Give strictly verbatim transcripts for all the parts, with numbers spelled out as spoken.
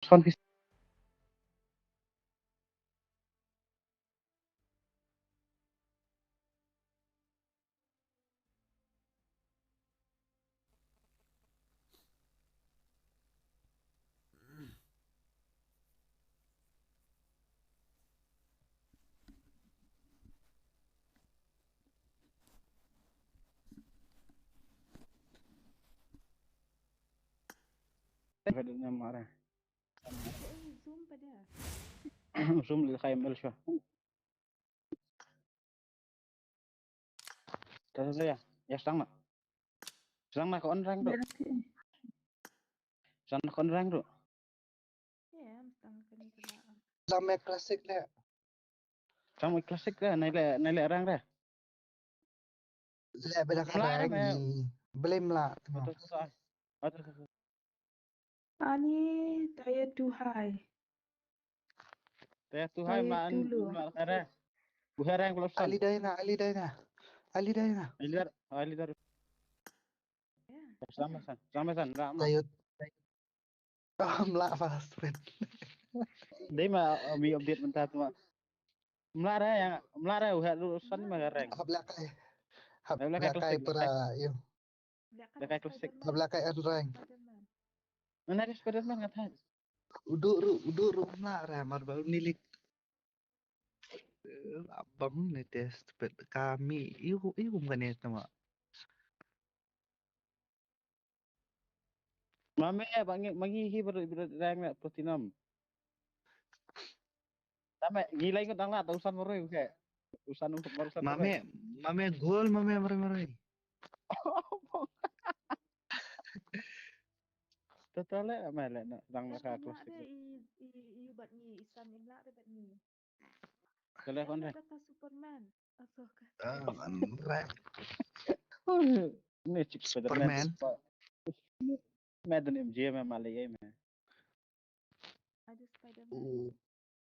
Son ki Zoom pada. Zoom li khai mel sha. Tara ya, ya sdang na. Sdang na ka on rang tu. Sdang na ka on rang tu. Sdang me classic le. Sdang me classic le, nai le, nai le rang re. Le bela ka rang ni. Blame la. Ani taya tu hai. Taya tu hai ma an ma kare. Bu herang belum san. Ali dai na, ali dai na. Ali dai na. Ali dar, ali dar. Sama san, sama san, enggak ma. Tayut. Am la fast pen. Dei ma mi update mentah tu ma. Mla re yang, mla re uhat lu san ma gareng. Hap la kai. Hap la kai para yo. Black Eye Classic. Black Eye Unrank. Mana ada Spider-Man kata? Udu ru, udu ru na ra mar ba nilik. Abang ni test pet kami. Iu iu bukan ni sama. Mame bangi mangi hi baru baru rang nak platinum. Tama ngi lai ngut dang la ta usan maroi ke. Usan untuk baru usan. Mame, mame gol mame maroi maroi. Totale mame le na dang la ka close. I i i bat ni isan ni la de bat ni. Kale kon re. Kata Superman. Asoka. Ah, kan re. Ni cik Superman. Superman. Madden M J me male ye me. Ada Spider-Man.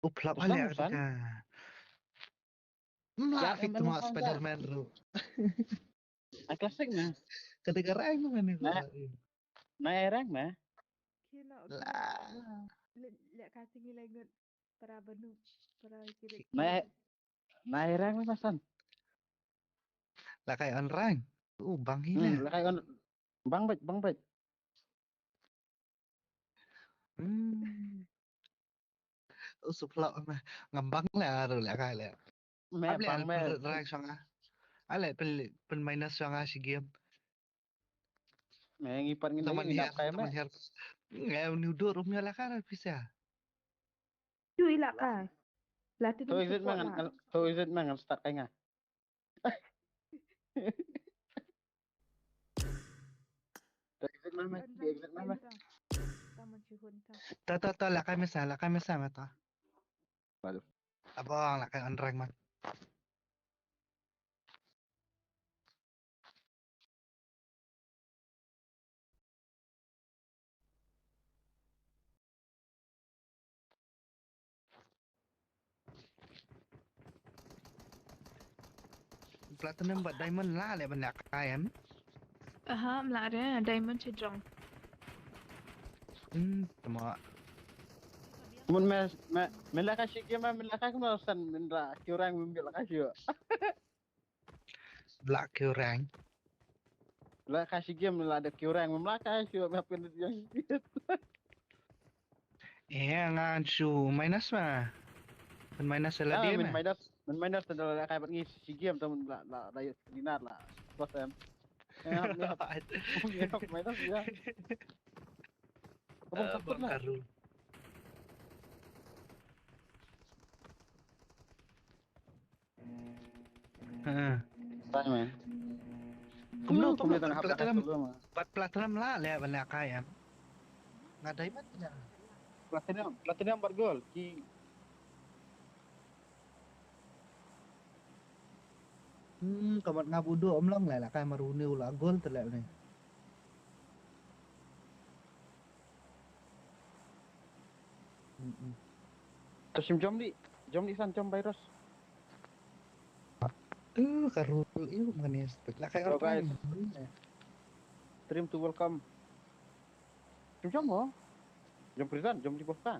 U plap ale ka. Mla fit ma Spider-Man ru. A classic me. Kada garang me ni. Na erang me. Kila. Le le ka tingi lengut para banu para kiri. Na na erang me pasan. La kai on rang. U bang hi le. La kai on bang bait bang bait. Hmm. U suplak me ngam bang le aru le kai le. Me bang me rang shong a. Ale pen pen minus shong a shi game. Me ngi pat ngi ngi nap kai me. Ngi ni udur um ya la kai pisa. Ju ila kai. Latin. To is it mangan to is it mangan start kai nga. Ta ta ta la kai mesa la kai mesa mata. Baru. Abang la kai on rang man. Platinum bad diamond la le ban lak kai em. Aha, mla re diamond chi drong. Hmm, tama. Mun me me me la ka shi game me la ka kuma san min ra kiurang min la ka shi. Bla kiurang. La ka shi game la da kiurang mem la ka shi me pin yang. Eh ngan shu minus ma. Pin minus la dia min minus min minus da la ka bat ngi shi game tu la la la dinar la. Bos em. Minus ya. Abang takut lah. Ha. Tang man. Kumno kumno tang hap platinum. Bat platinum la le ban la kai em. Nga diamond nya. Platinum, platinum bat gold ki. Hmm, kamat nga budu omlong le la kai maru ni ula gold tele ni. Hmm. Tersim jom di, jom di san jom virus. Uh, karu iu manis. La kai orang. Stream to welcome. Jom mo. Jom prison, jom di bawah ka.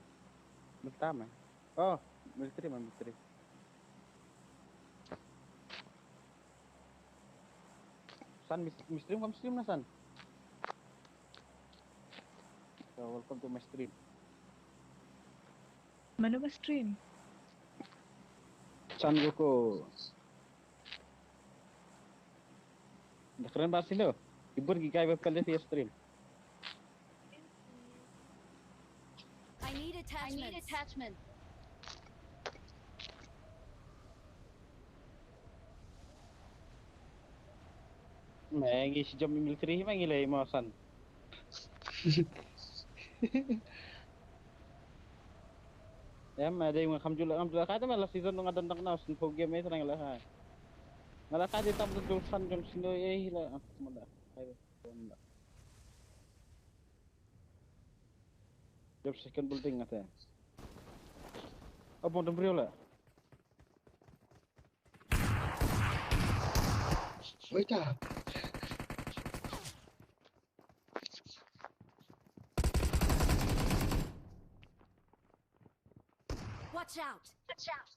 Mynta me. Oh, military me, military. San, mis-, mi stream kam stream na san. So, welcome to my stream. Mano ba stream? San Goku. Da kren ba sino. Ibur gi kai ba pele ti stream. I need attachments. I need attachments. Me ngi shi jam military me ngi lei mo san. Em, ada yang ngam jula, ngam jula kata me la season nga dan tak na sin po game eh, serang la ha. Nga la kata tam tu jong san jong sino eh la. Ah, mala. Ai, mala. Jop second building ate. Abang dum brio la. Wait ah. Watch out! Watch out!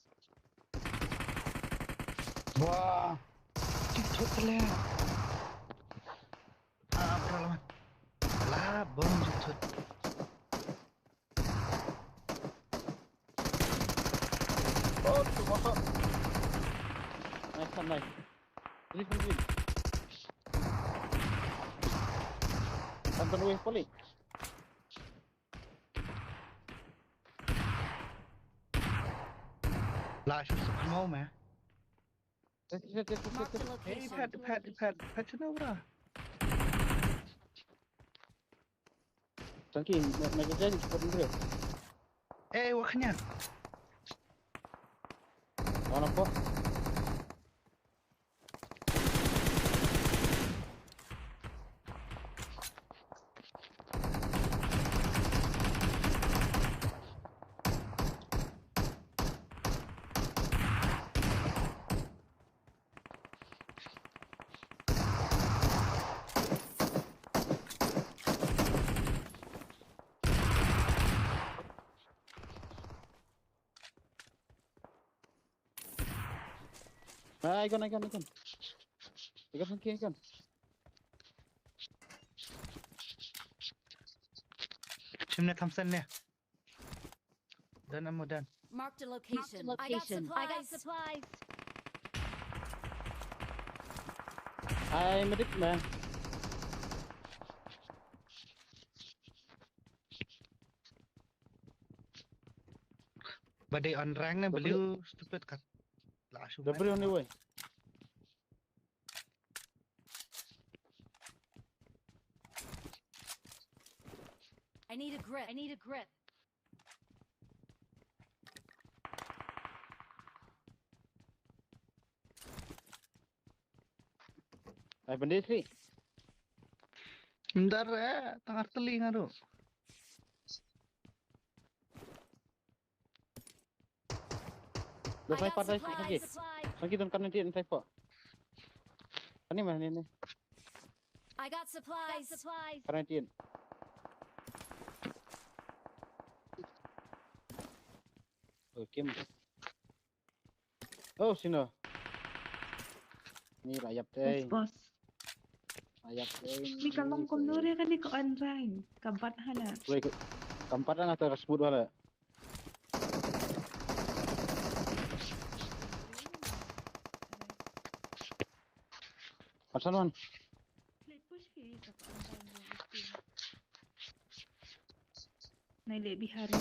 Wah. Cik thut le. Ah, berapa lama? Lah, bom cik thut. Oh, tu masuk. Nice one, nice. Ini sendiri. Tonton wave balik. Lah, susah mau meh. Marked a location. Hey, pad, pad, pad, pad, sino bra? Tangki, na, na kerja di support dulu. Eh, waknya. Mana po? Ah, icon, icon, icon. Icon, icon, icon. Shim ne Thompson ne. Done, ammo done. Marked a location. Marked a location. I got supplies. I got supplies. Ai, medic, man. Ba dei on rank ne, believe stupid kat. La shu. Double on the way. I need a grip. I need a grip. Ai, bandage sih. Ndar, eh, tang artylli nga ruh. Lo sniper tadi, sniper. Sniper don kan nanti sniper. Ani mah ni ni. I got supplies. Kan nanti. Okay. Oh, sino. Ni rayap tei. Boss, boss. Rayap tei. Ni ka long kumno re kane ka on rank. Ka bat hana. Wei, ka bat hana ta ka smooth wala. Pasan wan. Play push ki ka on rank. Nai le Bihari.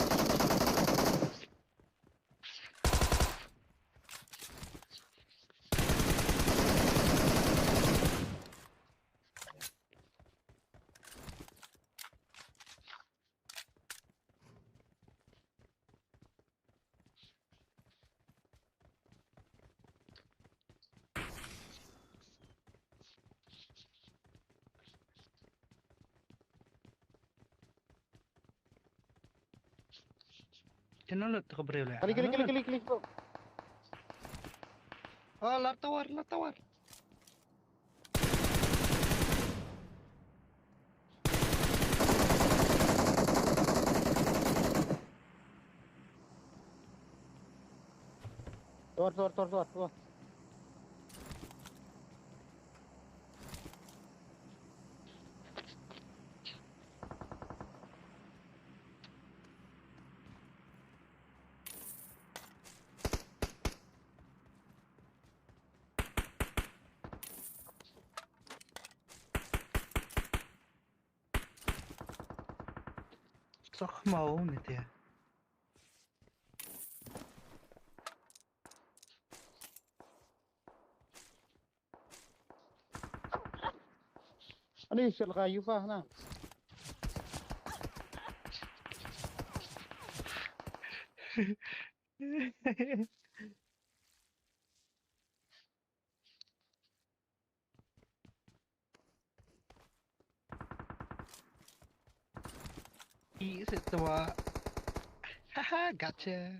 Kano lut ka briew le? Kali, kali, kali, kali, kali, bro. Oh, lar tower, lar tower. Tor, tor, tor, tor, tor. Sok mau ni te. Ani sel ka yufa na. Is it the what? Haha, gotcha.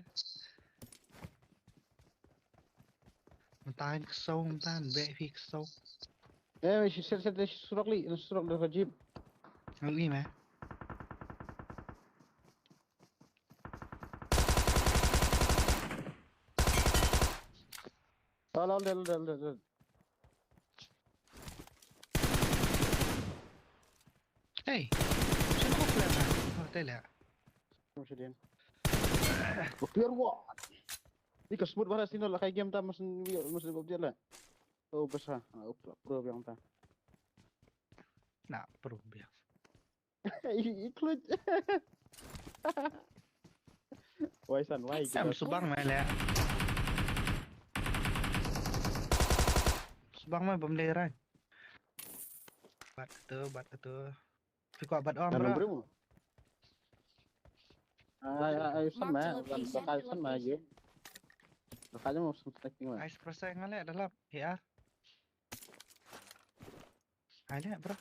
Matan ksaw, matan beh phi ksaw. Eh, shi sel sel shi surok li, surok da jeep. Ngi ma. Dal, dal, dal, dal, dal. Hey, sino ka player na? Oh, tela. Sino siya din? Oh, clear one. Di ka smooth bara sino la kay game ta mas mas ko dia la. Oh, basa. Ah, pro, pro yang ta. Na, pro yang. Iklut. Wai san wai. Sam subang mai le. Subang mai bom dei rai. Bat tu, bat tu. Phi kwah bat om bro. Ai ai ai san mai. Bakal san mai je. Bakal mo san sniping mai. Ai seprasa ngale dalam. Ya. Ai le bro.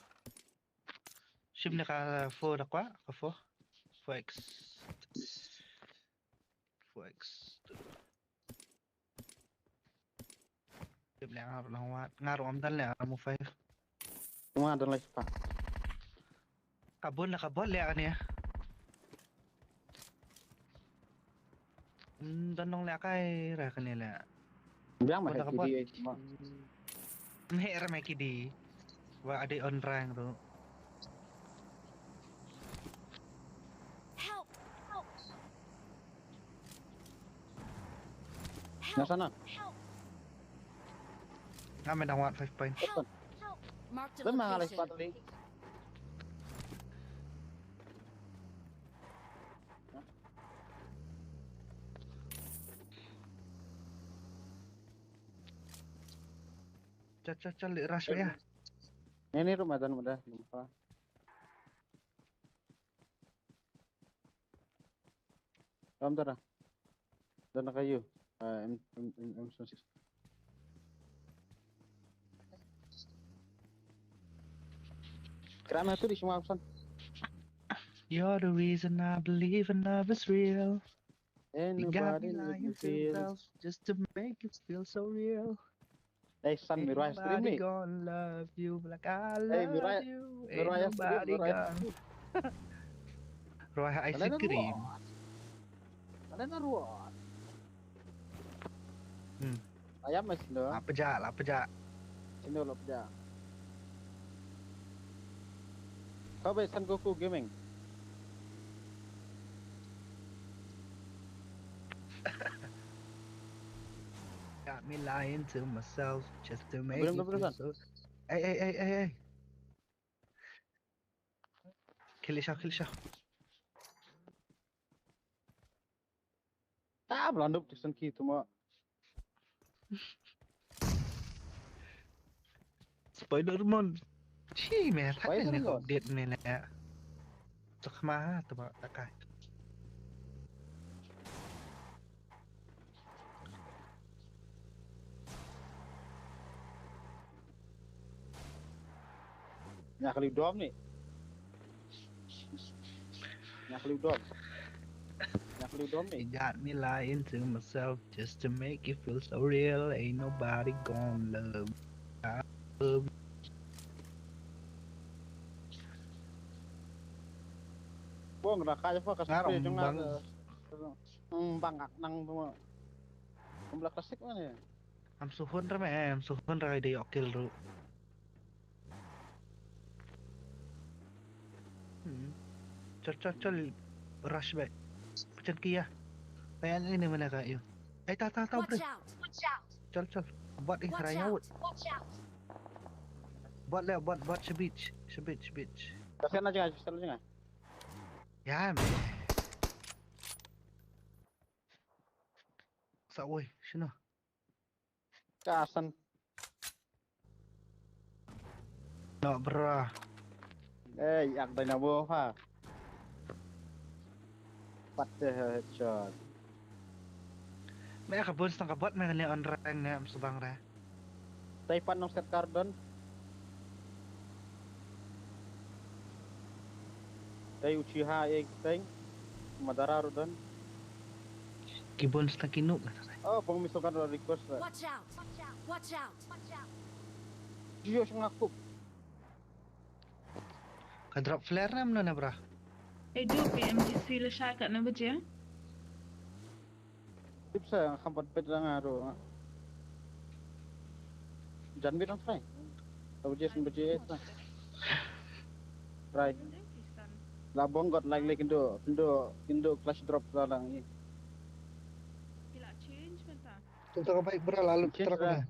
Shim ne ka four da kwah, ka four. Four X. Four X. Tip le ngar nang wat, ngar om dan le ngar mo five. Mo dan lai pa. Kabun la kabun le ani. Hmm, dan nong le kai ra kane le. Biang ma he kidi ma. Mhe ra ma kidi. Wa ade on rang tu. Help! Help! Na sana. Help! Nga me dang wat five point. Help! Help! Mark the location. Pat tadi. Cha cha cha le rush ya. Ni ni rumah dan mudah rumah. Ram tara. Dan kayu. Ah, em em em em sus. Kerana tu di semua pesan. You're the reason I believe in love is real. Ain't nobody like yourself just to make it feel so real. Eh, san mi ruai stream ni. Gonna love you like I love you. Ain't nobody gonna. Ruai ice cream. Ada na ruai. Hmm. Ayam mas ndo. Apa ja, apa ja. Indo lo ja. Kau baik San Goku Gaming. Got me lying to myself just to make it feel so. Hey, hey, hey, hey, hey. Kill it, kill it. Ah, belandup Jason ki tu mah. Spider-Man. Chi me, tak ne ko dit me le. Tak ma tu mah tak kai. Nya kali dom ni. Nya kali dom. Nya kali dom ni. You got me lying to myself just to make you feel so real. Ain't nobody gonna love you. Bong ra ka fa ka spray jong nga. Bang ak nang tu. Kum la classic mane. Am suhun ra me, am suhun ra dei okil ru. Hmm. Chol, chol, chol. Rush back. Pechan kia. Payan ini mana ka yu. Eh, ta, ta, ta, Watch bro. Out! Watch out! Chol, chol. Buat ih Watch raya out! Wut. Watch out! Buat le, buat, buat sebit, sebit, sebit. Kasian aja, kasian aja. Ya, me. Sa oi, sino. Kasan. No, bro. Eh, yak dai na bo ha. Pat de headshot. Me ka bun stang ka bot me ne on rank ne am subang re. Dai pan nong set kardon. Dai Uchiha ek dai. Madara rudan. Ki bun stang ki nuk. Oh, pang misokan request. Watch out! Watch out! Watch out! Watch out! Jio sing aku. Ka drop flare nam no na bra. Eh, du P M G C le sha ka na baje. Tip sa kham pat pet nga ru. Jan bit ang trai. Tau baje sin baje sa. Trai. La bong got like like indo indo indo clash drop la lang i. Kila change mata. Tung tang ka bike bra lalu. Change truck lah. Dah.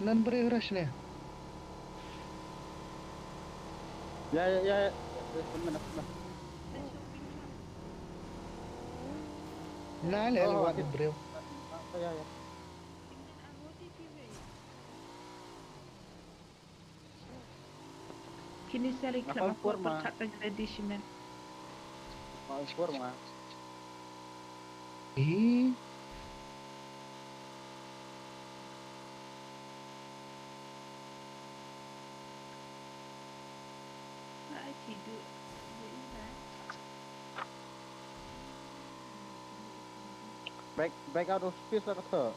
Nan beri rush ni. Ya, ya, ya, ya. Ya, ya, ya. Nah, leh. Oh, lewat okay. Beri. Ah, ya, ya. Kini sari kelab aku perkat tang ready shimen. Mau informa. Ih. Ai tidur. Back, back out of space lah kata.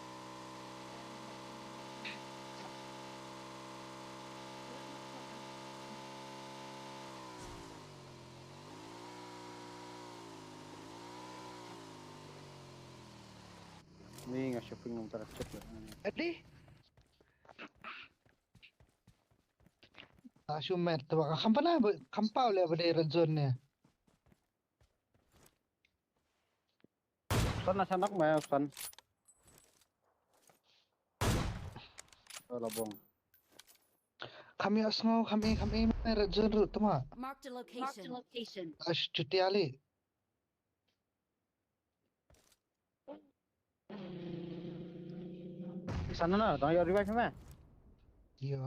Ni nga shopping nang tara chat lah. Adi. Ah, shumet tu baka kampana kampau le bade rajon ne. San na sanak me san. Ala bong. Kami asngo kami kami me rajon ru tuma. Marked a location. Ash chutiali. Sana na, tang yo revive me. Yo.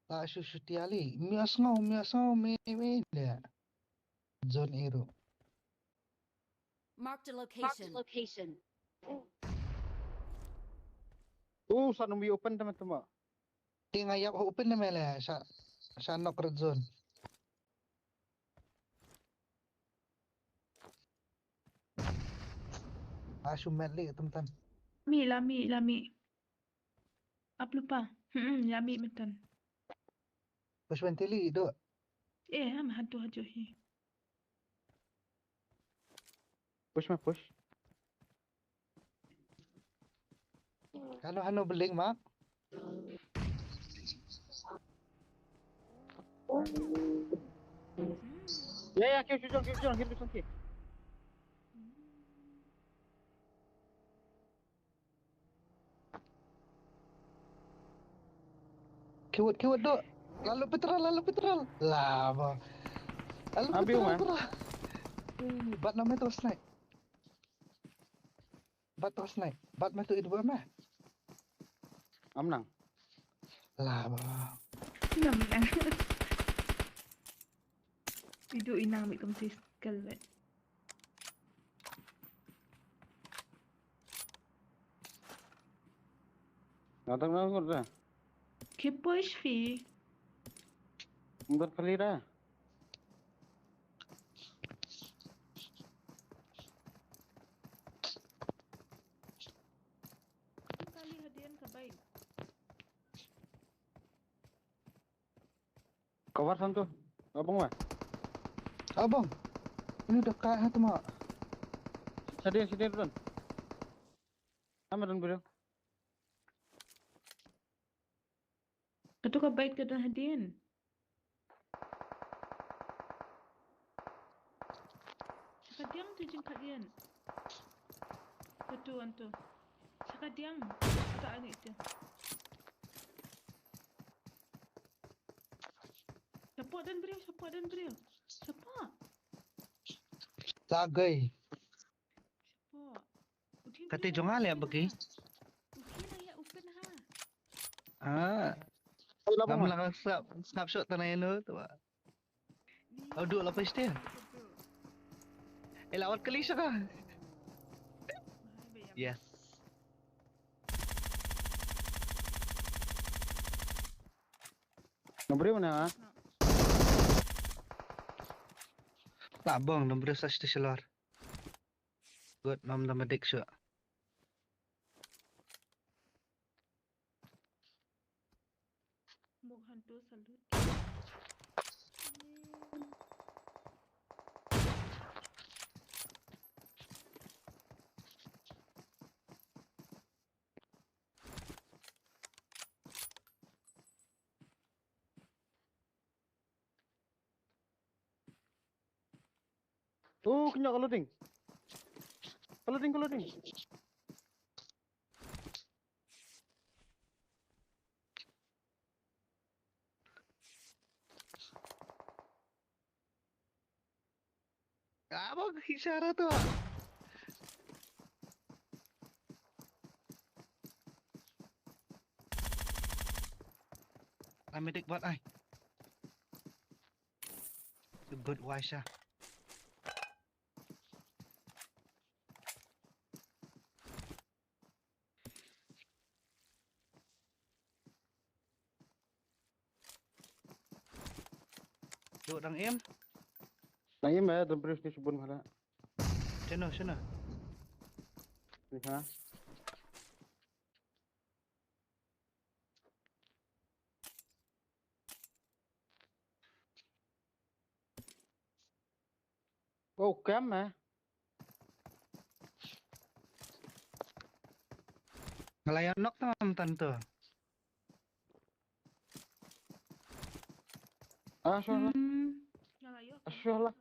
Ta shu shu tiali. Mi asngo, mi asngo, mi mi de. Zone eru. Marked a location. Marked a location. Oh, sana mi open teman-teman. Tinga yap open na mele sa sa nok red zone. Ah, shumet li tum tan. Mi lami lami. Ap lupa. Hmm, lami mentan. Push mentili do. Eh, am hadu haju hi. Push ma push. Hano hano beling ma. Ya ya kiu sujong kiu sujong kiu sujong kiu. Kiwat kiwat dok. Lalu petrol lalu petrol. Lah ba. Lalu petrol. Bat nama tu snipe. Bat tu snipe. Bat mah tu itu ba mah. Amnang. Lah ba. Amnang. Idu inang mi kum sis kalwet. Nga tang na ngur da. Ki push fi. Ngur kali da. Kali hadian ka bai. Cover santo. Abang ma. Abang. Ini dekat ha tu ma. Sadin, sadin, Ron. Nama Ron bro? Katu ka bait ka don hadien. Sha ka diang tu jingkhat ïan. Katu antu. Sha ka diang. Katu ani tu. Shapoh don briew, shapoh don briew. Shapoh. Sagai. Shapoh. Kate jong nga leh bagi. Uki na ïa open ha. Ah. Ngam lang sngap, sngap shot tang ïano tu ba. Au duk la piste. Eh, la wat kali sha ka. Yes. Nomor mana? Tabong nomor sa shalor. Good, mam da medik shuh. Muk hantu salute. Oh, kynnoh ka loading. Ka loading, ka loading. Abang isyara tu. Ai, medik bot ai. Good wise ah. Duk dang im. Dang im eh, dang brief ni shibun mala. Shano, shano? Ni ha. Oh, kam eh. Nga la ïa knock tang tam tan tu. Ah, sure lah. Hmm. Ah, sure lah.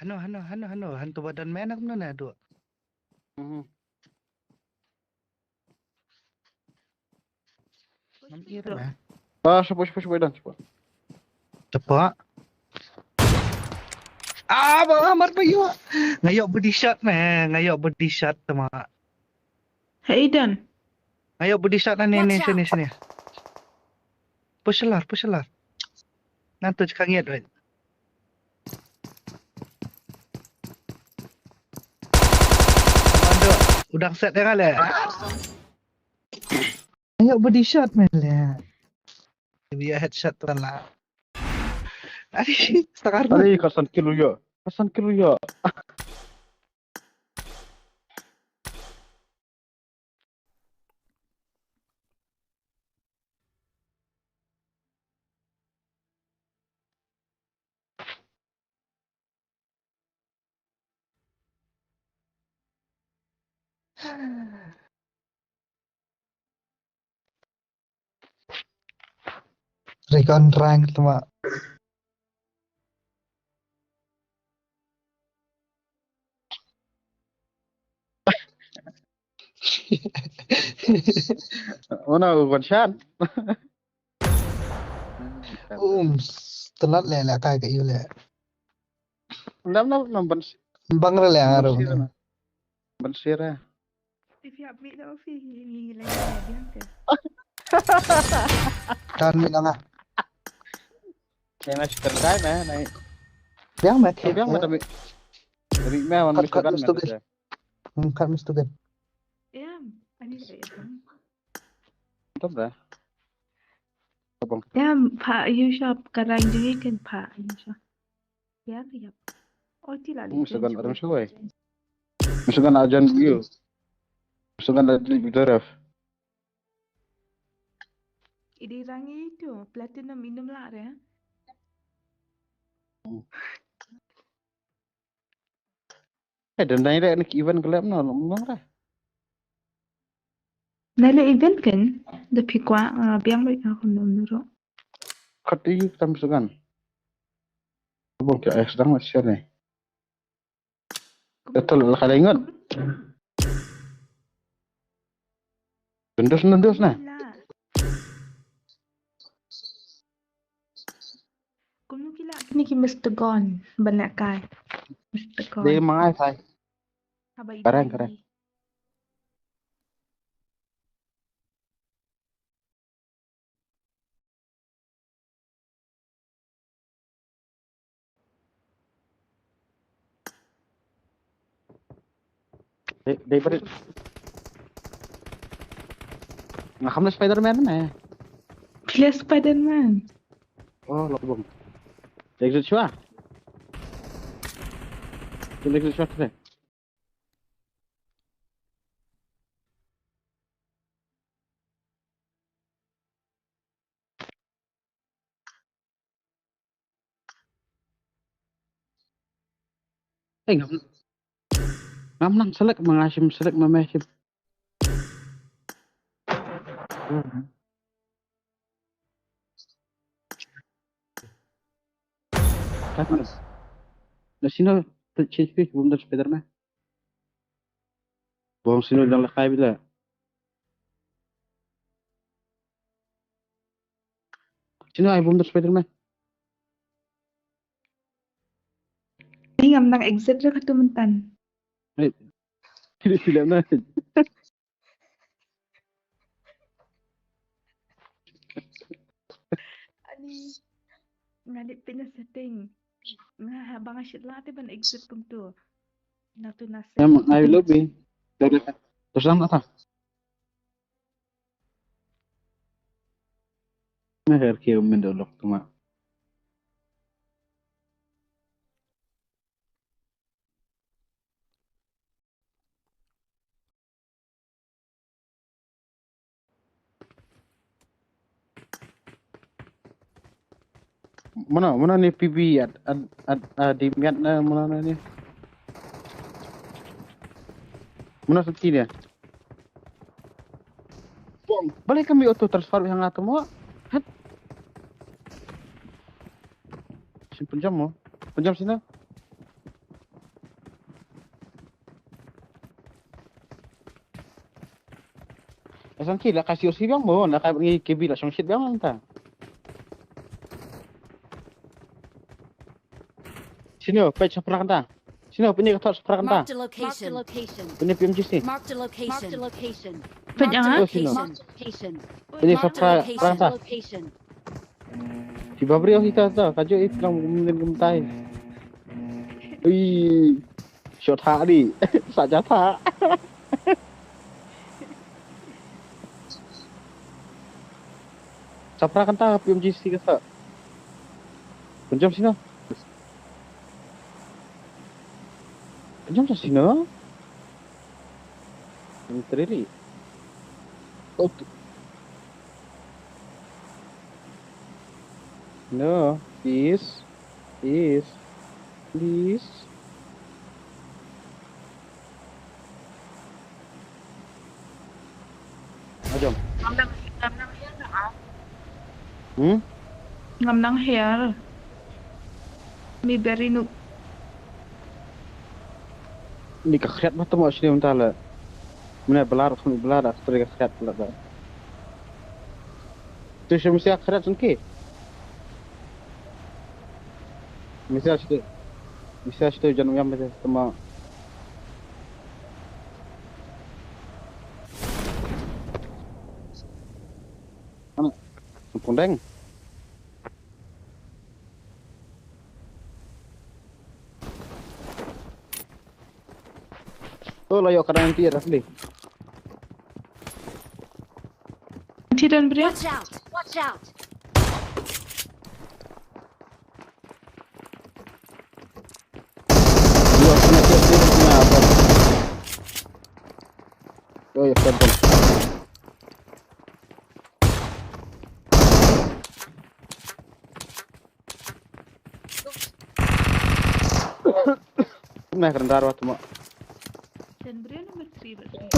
Hano, hano, hano, hano. Hantu badan men aku nana duk. Mhm. Ngam ira. Ah, shapoh, shapoh, shapoh, dang, shapoh. Tepak. Ah, ba, ah, mar ba ïoh. Nga ïoh body shot, meh. Nga ïoh body shot, tama. Hey, Dan. Nga ïoh body shot, na, ni, ni, sini, sini. Push lar, push lar. Nang tu jaka ngiat, wait. Mando, udang set ïa nga leh. Ayo body shot men leh. Dia headshot tu lah. Ari, stakar. Ari, kasan kill ïa. Kasan kill ïa. Recon rank tama. Una u ban shan. Um, telat leh, leh kai ka yu leh. Nam, nam, nam ban s- Bang re leh ban aru. Sira. Ban sira. If you have me, no, if you, you, you, like, you have to. Tan mi nanga. Yang na shooter kai meh, nai. Yang meh, yang meh, tapi. Tapi meh, wan kat, kat, mister gun. Hmm, kat mister gun. Em, ani da em. Tam da. Abang. Em, pha, you shop, ka rang jui kan pha, you shop. Ya, ya. Oh, ti la. Hmm, mister gun, adam shawai. Mister gun, ajan you. Mister gun, ajan you, Doref. Idi rangi itu, platinum minum lah, ya. Eh, dang dang ïa ki event ka lem no, long long re. Nai le event kan, da phi kwah, ah, biang beit ha kum dum duro. Kat i tam sugan. Bong ka es dang la share ne. Betul la ka lengot. Tundus tundus na. Kumno ki la kini ki Mister Gon ban la kai. Mister Gon. Dei mangai sai. Haba i Karen, pai. Karen. Dei, dei bari. Nga kham le Spider-Man ne. Phi le Spider-Man. Oh, lok bom. Exit shuwa. Exit shuwa te. Hey, ngam, ngam nang select, ma nga shim select ma me shim. Kat na. Na sino, check check bom da Spider-Man. Bom sino dang la kai bila. Sino ai bom da Spider-Man. Ni ngam nang exit ra katu myntan. Hey. Sino sino na. Ani. Nga lip pin na setting. Nga ha ba nga shit la te ban exit kumtu. Na tu na setting. Em, ai lobby. Terus lang ta. Nga her ki um do lok tuma. Mano, mano ni P B at, at, at, at, di miat na mano na ni. Mano sa ti dia. Bom, balik kami auto transfer hang ato mo. Hat. Simple jam mo. Pynjam sini. Asang ki la ka C O C biang mo, la ka ngi K B la shong shit biang ta. Sino, peit shapra kanta. Sino, peit ni ka thot shapra kanta. Marked a location. Peit ni P M G C. Marked a location. Peit ah. Oh, sino. Peit ni shapra kanta. Ki babri oh kita ta, ka ju i plang mungkin kumtai. Ui, shot ha di. Sa ja tha. Shapra kanta P M G C ka sa. Pynjam sino. Pynjam sino. Literally. Okay. No, please, please, please. Ajom. Hmm? Ngam nang her. Mi beri nuk. Ni ka khriat ma tamo sini mynta la. Mene belar khum belar da stre ka khriat la da. Tu shi mesti ka khriat sun ki. Mesti sini. Mesti sini jan uyam mesti tamo. Ana, pundeng. Oh, la yok kadang anti dah sini. Anti dan beri. Watch out! Watch out! Dua kena tiap dia kena apa? Oh ya, pardon. Meh, kren dar wat mo. Jan bria number three ba three.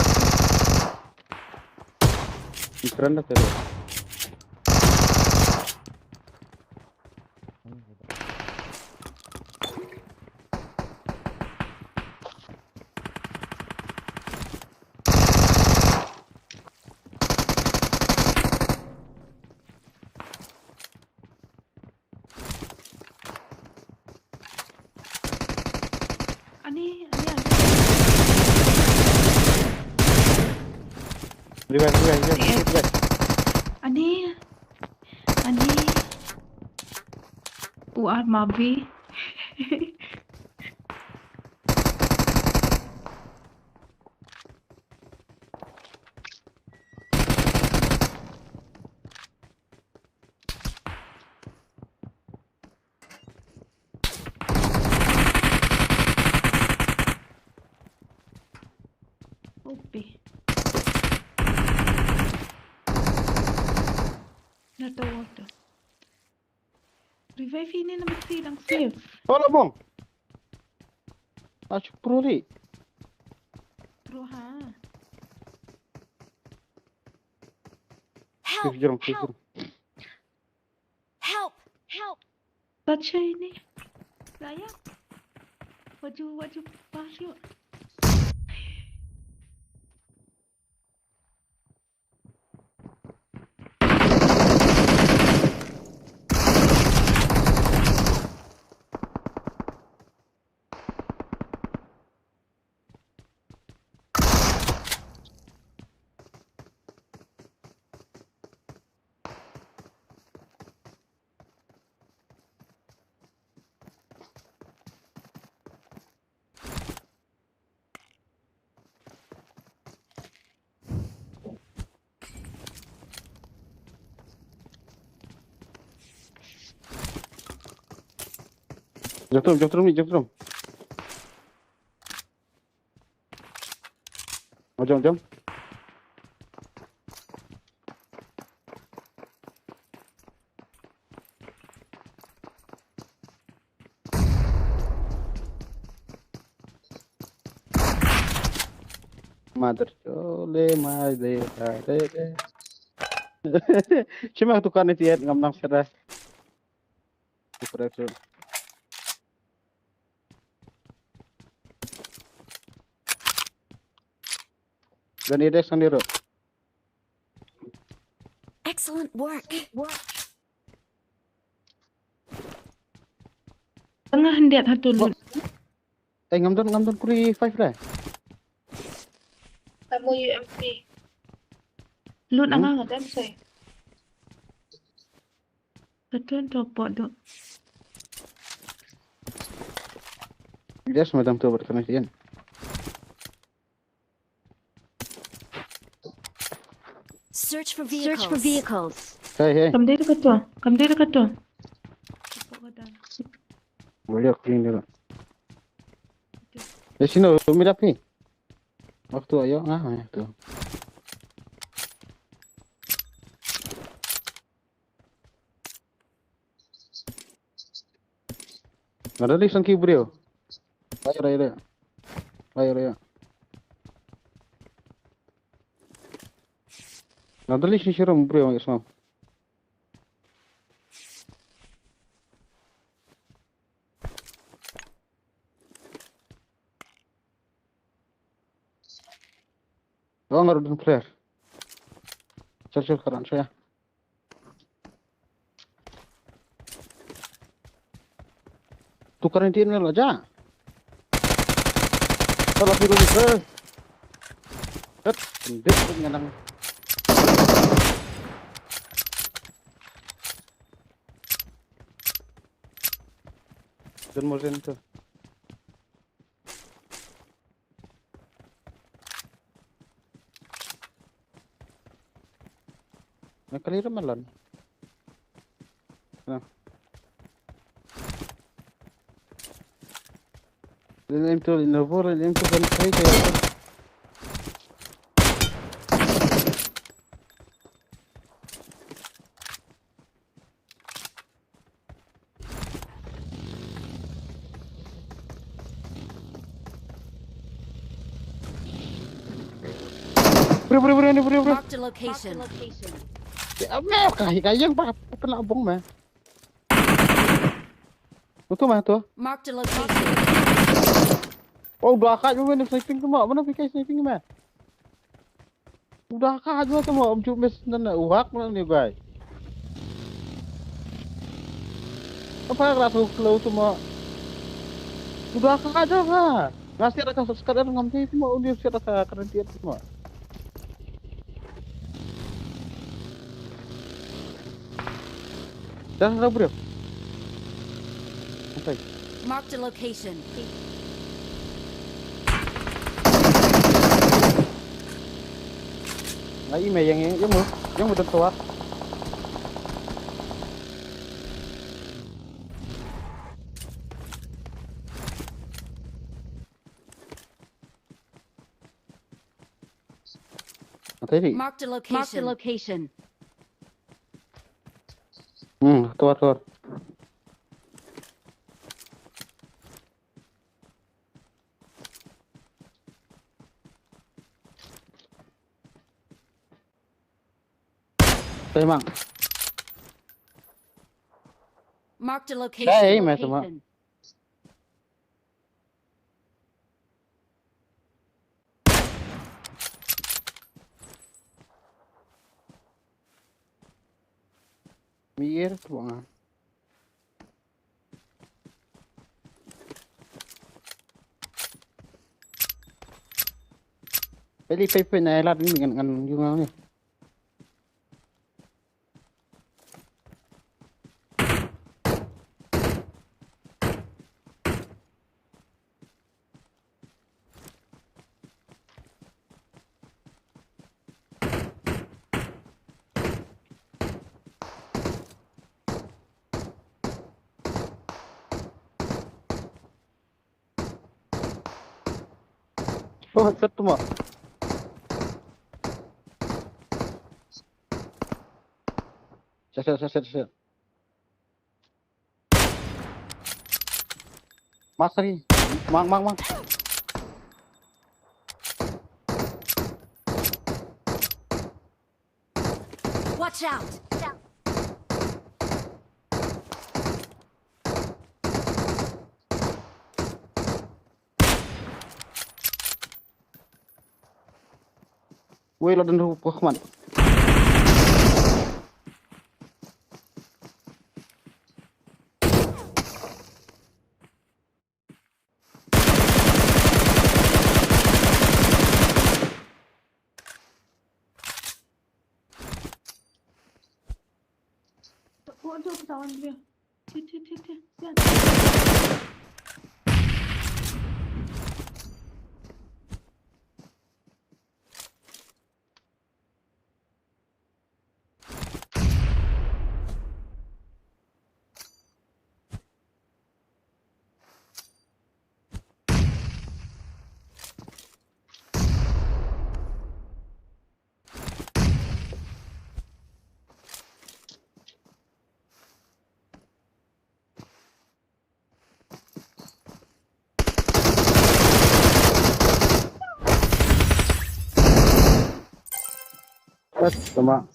Kren da tero. Ani, ani, ani. Revive, revive, revive, revive. Ani, ani. U ar mabi. Ope. Na to water. Revive ini number three lang save. Hola bong. Achu pro li. Pro ha. Help! Help! Help! Help! Touch ini. Saya. Waju, waju, pas yuk. Jump room, jump room ni, jump room. Oh, jump, jump. Mother chole mai de da de de. Shima tu kan itiat ngam nang sera. Super action. Dan ide sandiro. Excellent work. Tengah ndiat hatu lut. Eh, ngam don, ngam don kuri five lah. Tamu U M P. Lut anga ngam don sai. Betul tu pok tu. Yes, madam tu berkena sian. Search for vehicles. Hey, hey. Kam dei dekat tu. Kam dei dekat tu. Boleh aku ni dulu. Di sini, mirap ni. Waktu ayo, ah, tu. Nga da list ki briew. Ayo, ayo, ayo. Ayo, ayo. Nga da list ni shirum briew ngi sngap. Oh, nga ruh don player. Chal, chal, karan, chal, ya. Tu karan tin la ja. Salah, biru ni, eh. Tet, ndik, nganang. Don mo zen tu. Na kali ra malan. Na. Len em tu, len em tu, len em tu kan kai kai. Bro, bro, bro, bro, bro. Marked a location. Ya, me ka hi ka yang pa pa la bong me. Utu me tu. Marked a location. Oh, dua ka ju me sniping tu me. Mana pikai sniping me? Udah ka ju tu me. Om ju me snan uwak me ni bai. Apa ka tu kalau tu me? Udah ka ju ka. Ngasih ada ka sekadar ngamti tu me. Udah siap ada ka kerenti tu me. Dah dah bro. Okay. Marked a location. Ngai me yang yang yang mu yang mu tentuak. Ateri. Marked a location. Marked a location. Hmm, tuar tuar. Tei mang. Marked a location. Tei me tu ma. Mir tu nga. Peli pei pei na elat ni ngan ngan yung ni. Oh, headset tu mak. Set set set set set. Masri, mang mang mang. Watch out! Wei la dang ruh pohman. Tama.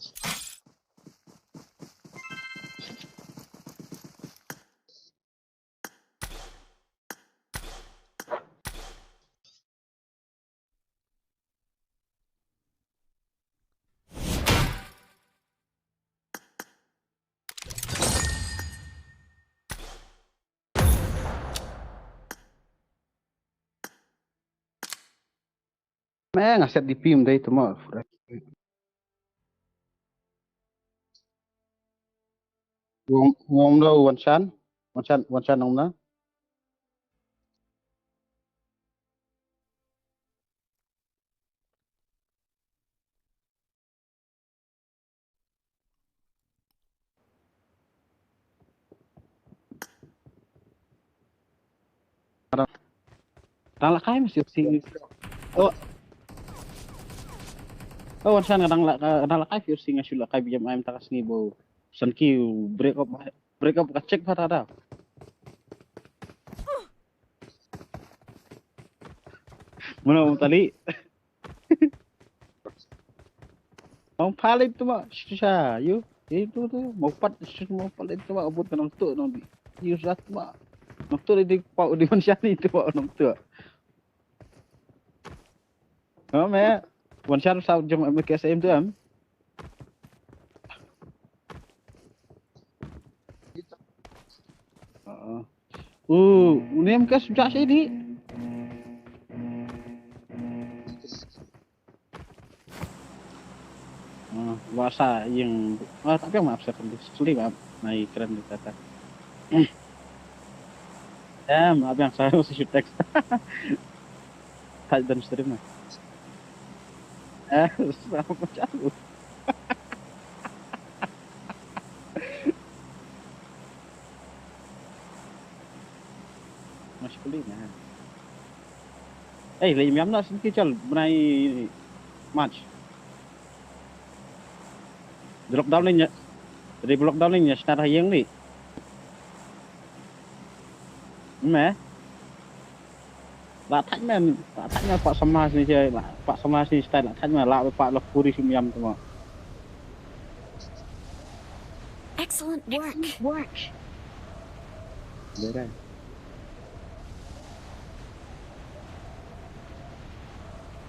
Me nga set D P um dei tu mo. Ngom ngom lo wan chan, wan chan wan chan ngom na. Dang lakai mesti si. Oh. Oh, wan san dang la dang lakai fi si nga shu lakai bijam ai mynta ka sngi bo. San ki break up break up ka check pa ta da. Mano tali. Ong pale tu ma, shisha, yu. Itu tu, mau pat, shisha mau pale tu ma, abut ka nong tu, nong di. Yu sat ma. Nong tu di pau di man shani tu ma, nong tu. Ha, me. Wan shar sa jong M K S M tu em. Uh, uh, ni M K S jak sini. Ah, wasa yang, ah, tapi yang maaf saya kembali sekali maaf naik keren di kata. Em, apa yang saya mesti shoot text? Type dan stream lah. Eh, sama macam lu. Mas kuli na. Eh, le yam na sin ki chal bnai March. Di lockdown ni nya, di lockdown ni nya snar hayeng ni. Me. La thaj men, la thaj men pak sama sini je, la pak sama sini style la thaj men la pak la puri sim yam tu ma. Excellent work. Work. Dai dai.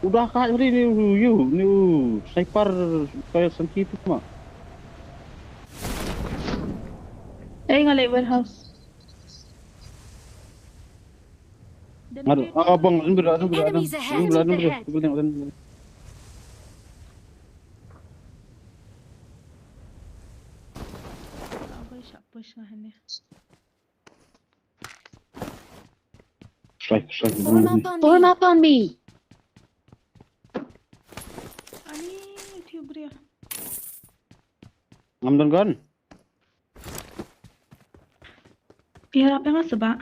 Udah ka hari ni u yu ni u sniper kaya sangki tu ma. Eh, ngalai warehouse. Ngal, ah, bang, ngal, ngal, ngal, Enemies ahead. Ngal, ngal, ngal, ngal. Abai sha push nga hane. Strike, strike. Form up on me. Form up on me. Ani, thiu bria. Ngam don gun. Ïarap ïa nga seh ba.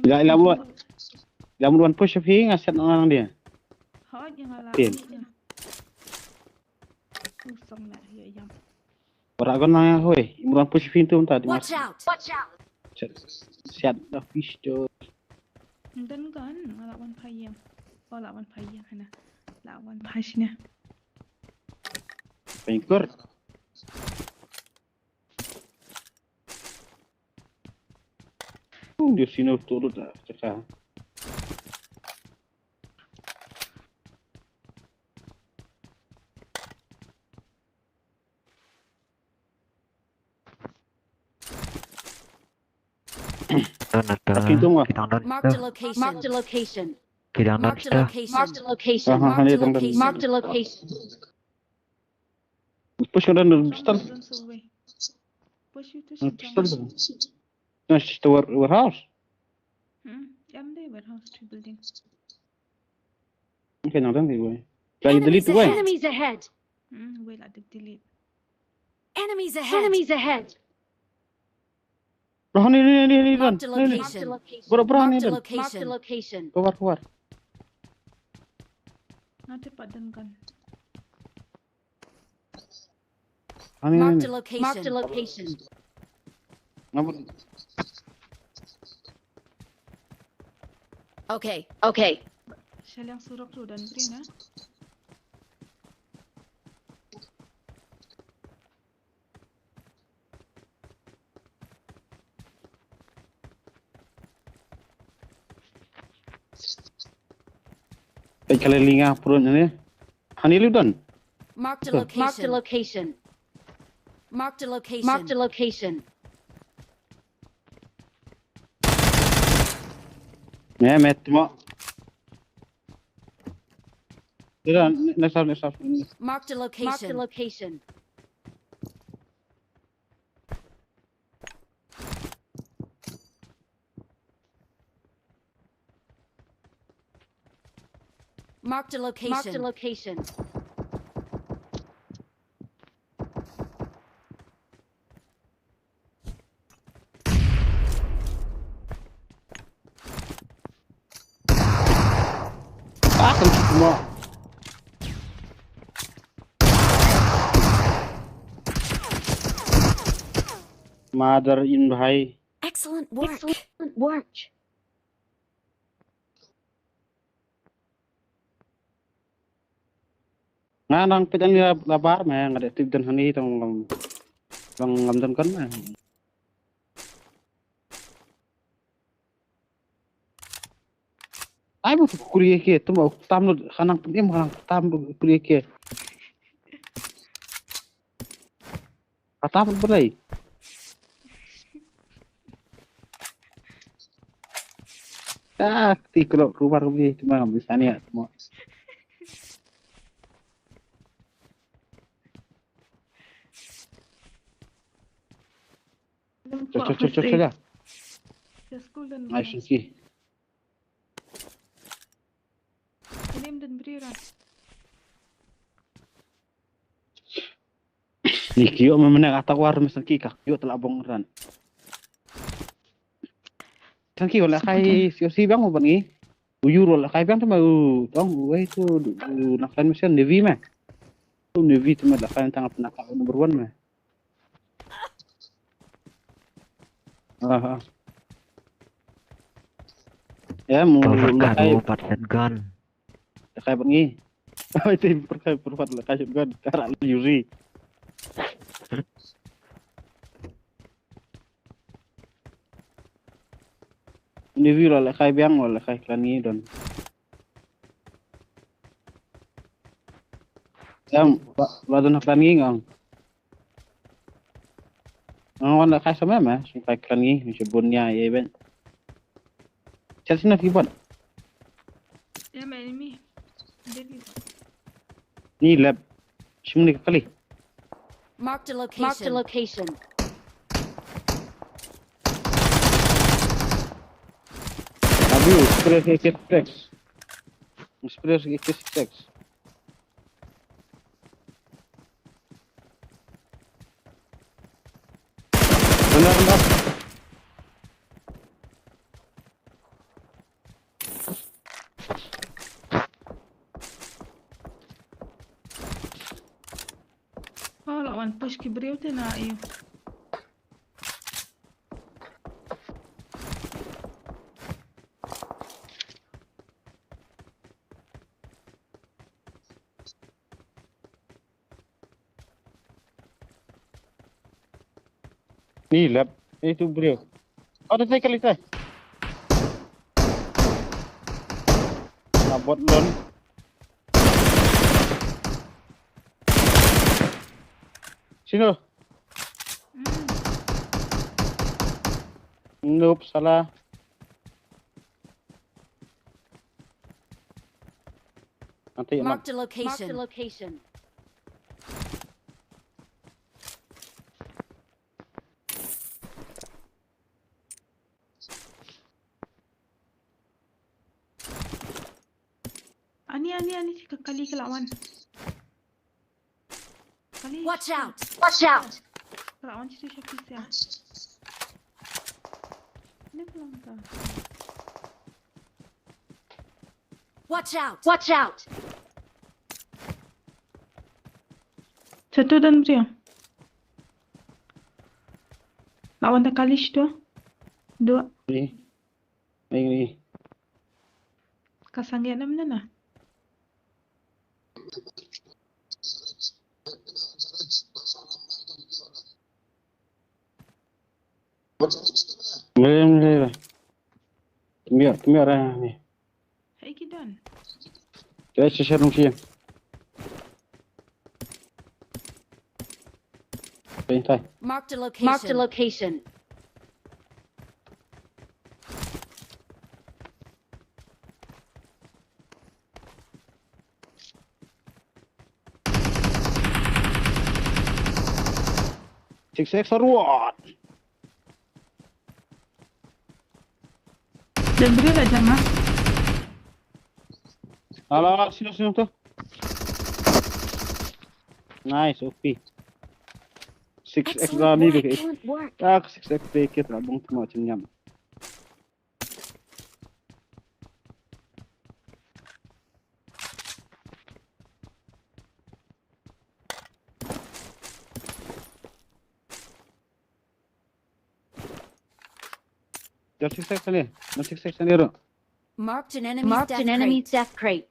Ïa, ïa, buat. Ïa, buat push phi nga set nang dia. Hoi, ïa nga la. Tin. Usang na ïa ïam. Ora gon na hoi, imran push phi tu ta di. Watch out. Watch out. Siat da fish tu. Ndan kan, nga la wan phai ïam. Oh, la wan phai ïam hana. La wan phai sini. Pengkur. Dia sini turut dah cakap. Don ata. Takin tu ma. Ki dang don. Marked a location. Marked a location. Ki dang don. Marked a location. Marked a location. Aha, ha, ni dang don. Marked a location. Push ka don pistol. Push itu. Pistol tu. Nah, situ warehouse. Hmm, em dei warehouse tu building. Okay, nang dang dei wei. Ka delete wei. Enemies ahead. Hmm, wei la delete. Enemies ahead. Enemies ahead. Bro, ni, ni, ni, ni, marked a location. Bro, bro, ni, marked a location. Keluar, keluar. Nanti padan kan. Ani, marked a location. Marked a location. Ngapa? Okay. Okay. Shaliang surok tu dan green, ha? Ai kale linga purun ni. Hani lu don. Marked a location. Marked a location. Marked a location. Marked a location. Ne met mo. Dira, next up, next up. Marked a location. Marked a location. Marked a location. Marked a location. Ah, kan kita semua. Mother in bhai. Excellent work. Excellent work. Nga nang peit ani la, la bar me, nga dei tip don hani tong lam, tong lam don kan me. Ai mo kurie ke, tu mo tam lo, khanang pun im khanang tam kurie ke. Kata pun belai. Ah, ti kalau keluar ni cuma misalnya mo. Cok, cok, cok, cok, cok, dah. Ai, suci. Ini mden beri ras. Ni kio me menek atak war me sangki ka kio tela bong ran. Sangki wala kai sio si bang uban ngi. Uyur wala kai bang tama u tong u wei tu u nak kan mesin Navy me. Tu Navy tu me la kai tang apa nak number one me. Ah, ah. Ya mu la kai. Pat shotgun. La kai bang ngi. Ai te per kai per pat la kai shotgun kara lu yuri. Ni vi la la kai biang la kai klan ngi don. Em ba ba don klan ngi ngong. Ngong wan la kai sama ma, sum kai klan ngi, mi bun nya ye ben. Chat sina ki bot. Ya ma enemy. Ni lab. Sum ni kali. Marked a location. Marked a location. Abu, spray ke ke text. Spray ke ke text. Benar, benar. Oh, la wan push ki briew te na ïa. Ni lap, eh tu briew. Oh, dah kali tu. Nabot lon. Sino? Hmm. Noob, salah. Nanti. Marked a location. Marked a location. Ani, ani, ani, ka kali ka la wan. Kali. Watch out! Watch out! Ka la wan situ sha pisa. Ni ka la wan ka. Watch out! Watch out! Satu dan pria. Lawan ta kali situ. Dua. Ni. Ni, ni. Ka sangeh nam na na. Mele, mele, mele. Tumia, tumia ra ni. Hai ki don. Kita sisa dong sih. Pentai. Marked a location. Marked a location. Six X or what? Dan beri lah jangan. Alah, alah, sino, sino tu. Nice, O P. Six X. Excellent dah ni work. Deh. Excellent work. Ah, six X deh kita bong tu macam nyam. Just six section eh. Just six section eh. Marked an enemy's Marked death an enemy's crate. Death crate.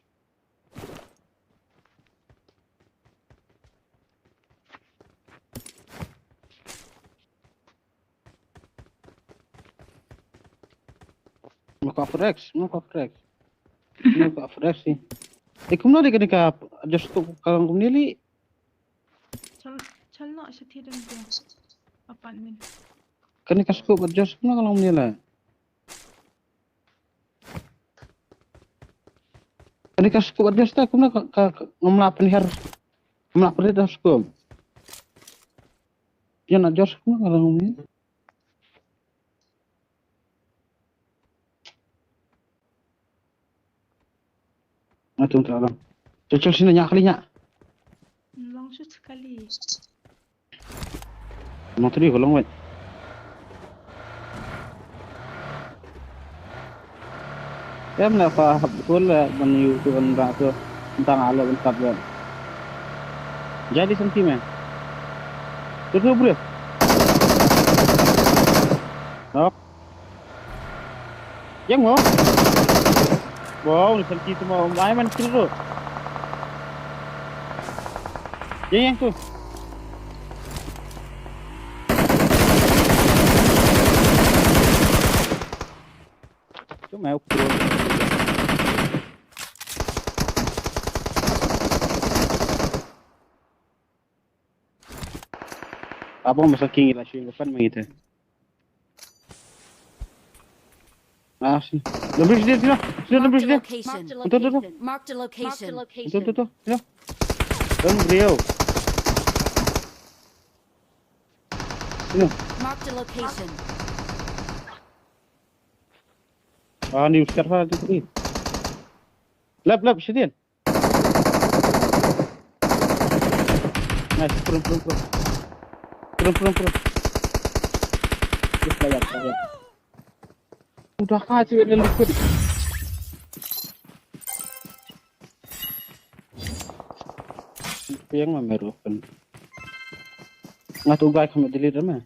Mo ka fresh, mo ka fresh. Mo ka fresh sih. Eh, kumno de kane ka adjust tu ka long kumne li? Chal, chal na sha thidam dia. Apartment. Kane ka scope adjust kumno ka long kumne la? Kane ka scope adjust ta kumno ka, ka, ka ngam lah pynhiar. Ngam lah pynhiar da scope. Ïa na adjust kumno ka long kumne. Nga tung ta long. Cocol sini nyak kali nyak. Long shu sekali. Long tadi ko long wet. Em na fa hap betul la ban yu tu ban ra tu. Tang alo ban tap wet. Jadi senti me. Tu tu bro. Hop. Yang mo. Wow, ni senti tu mo. Ai man kiri tu. Yang yang tu. Cuma aku turun. Abang masa king ila shin depan mengita. Ah, sini. Dah beri sini, sini. Sini, dah beri sini. Marked a location. Betul, betul, betul. Marked a location. Betul, betul, betul. Sini. Dah beri, yo. Sini. Marked a location. Ah, ni uskar ha tu tadi. Lap, lap, sini. Nice, turun, turun, turun. Turun, turun, turun. Terus layar, layar. Udah kacau ini liquid. Yang mana meru kan? Ngat ugai kami delete mana?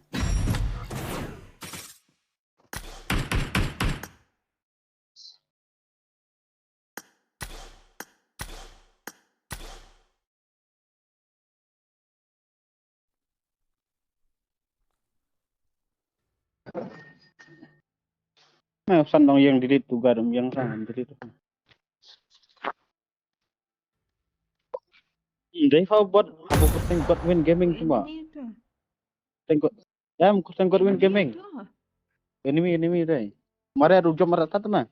Nah, san dong yang delete tu gadam yang san delete. Dai fa bot aku kuteng Godwin Gaming tu ma. Ini tu. Teng God. Ya, aku kuteng Godwin Gaming. Ini tu. Enemy, enemy dai. Mare adu jom mare tat ma.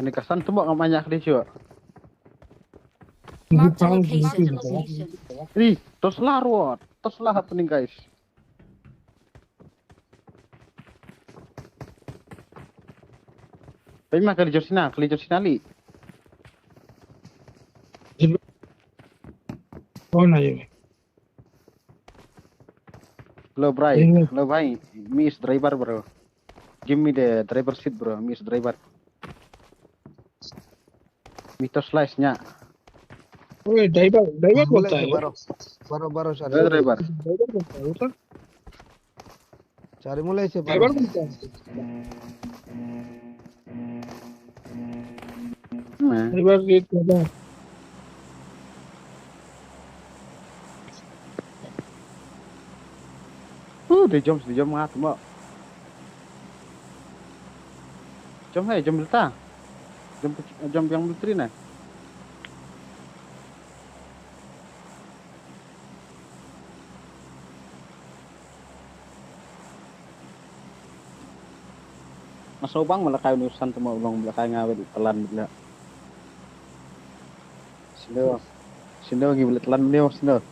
Ani ka san tembok ngam anyak di sio. Marked a location. Ri, tosla ruot, tosla happening guys. Pei ma kali Georgina, kali Georgina li. Oh, na ye. Hello, Bray. Hello, bhai. Me is driver, bro. Give me the driver seat, bro. Me is driver. Me to slice nya. Oye, driver, driver kota hai. Baro, baro, baro, sir. Hello, driver. Driver kota hai, uta. Chari mulai se driver baro. Kota hai. Nah. Driver seat kota hai. Uh, de jom, de jom ngat mo. Jom hai, jom belta. Jom, jom yang beltri na. Masa ubang mala kai uni usan tama ulong mala kai nga wet palan bila. Sino. Sino ngi bila telan mneo sino.